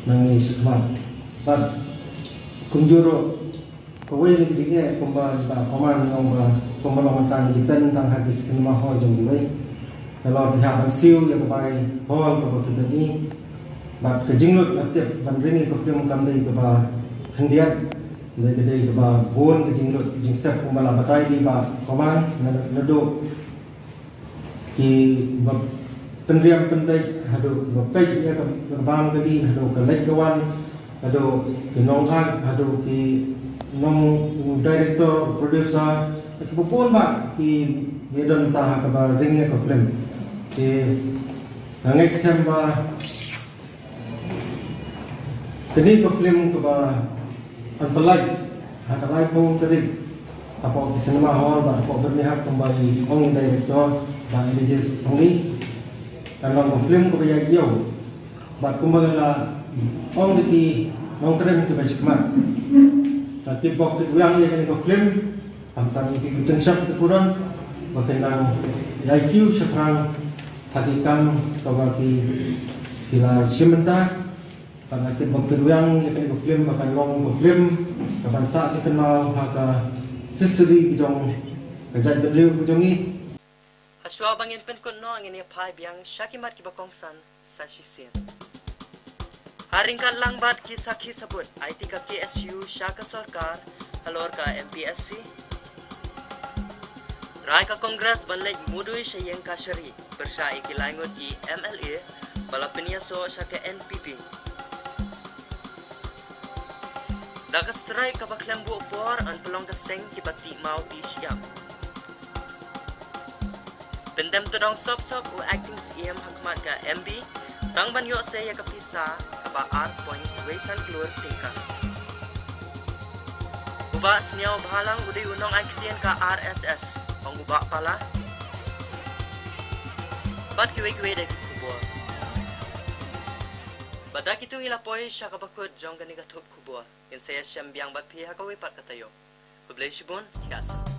nangne shakhmat. Bad kumjuh ruh kawei na ki jingeh kumba i Bah Command i ong ba kumba long mynta ngi depend tang ha ki cinema hall jong kiwei. Nalor phi hap ban siew ïa ka bai hall kaba phi pyni. Bad ka jinglut nga tip ban ring ïa ka film kam dei kaba khyndiat, dei ka dei kaba bun ka jinglut jingsep kumba la batai da i Bah Command, na, naduh kiba pynriam pynbeit haduh kiba peit ïa ka, ka bam ka dih, haduh ka leit ka wan, haduh ki nong-act, haduh ki nong director, producer, kiba bun bah ki, ki don ta ha kaba ring ïa ka film. Te nga ngeit skhem ba kane ka film kaba yn pynlait ha ka laiphew tarik hapoh ki cinema hall bad hapoh Byrnihat kumba i ong i director Bah Elijah Songni. Kan long ka film kaba ïaid ïew bad kumba la ong da ki nongtrei kiba shikmat. Nga kitbok kitrwiang ïa kane ka film. Khamtam ïa ki tyngshop ki puran ba kin nang ïai kiew shaphrang ha ki kam kaba ki, ki la shim bynta. Bad nga kitbok kitrwiang ïa kane ka film ba kan long ka film kaban sah jingkynmaw ha ka history ki jong ka jaitbynriew ka jong ngi. Hashwa ba ngin pynkut noh ngin ïa phai biang sha ki mat kiba kongsan sa shisien. Ha ryngkat lang bad ki sakhi sabut, aiti ka K S U sha ka sorkar halor ka M P S C. Rai ka Congress ban leit mudui sha ïing kashari pyrshah ïa ki lai ngut ki M L A ba la pynïasoh sha ka N P P. Da ka strike kaba khlem buh por yn pynlong ka seng kiba tih maw tih shyiap. Pyndem tdong sop sop u acting C M ha khmat ka M B tang ban ïoh sei ïa ka pisa kaba ar point wei san klur tyngka. U Bah Sniawbhalang u dei u nongai ktien ka R S S, ong u Bah Pala. Bad kiwei kiwei de ki khubor. Bad da kitu ngi la poi sha kaba kut jong kane ka thup khubor. Ngin sa ïashem biang bad phi ha kawei pat ka taïew. Khublei shibun, thiah san.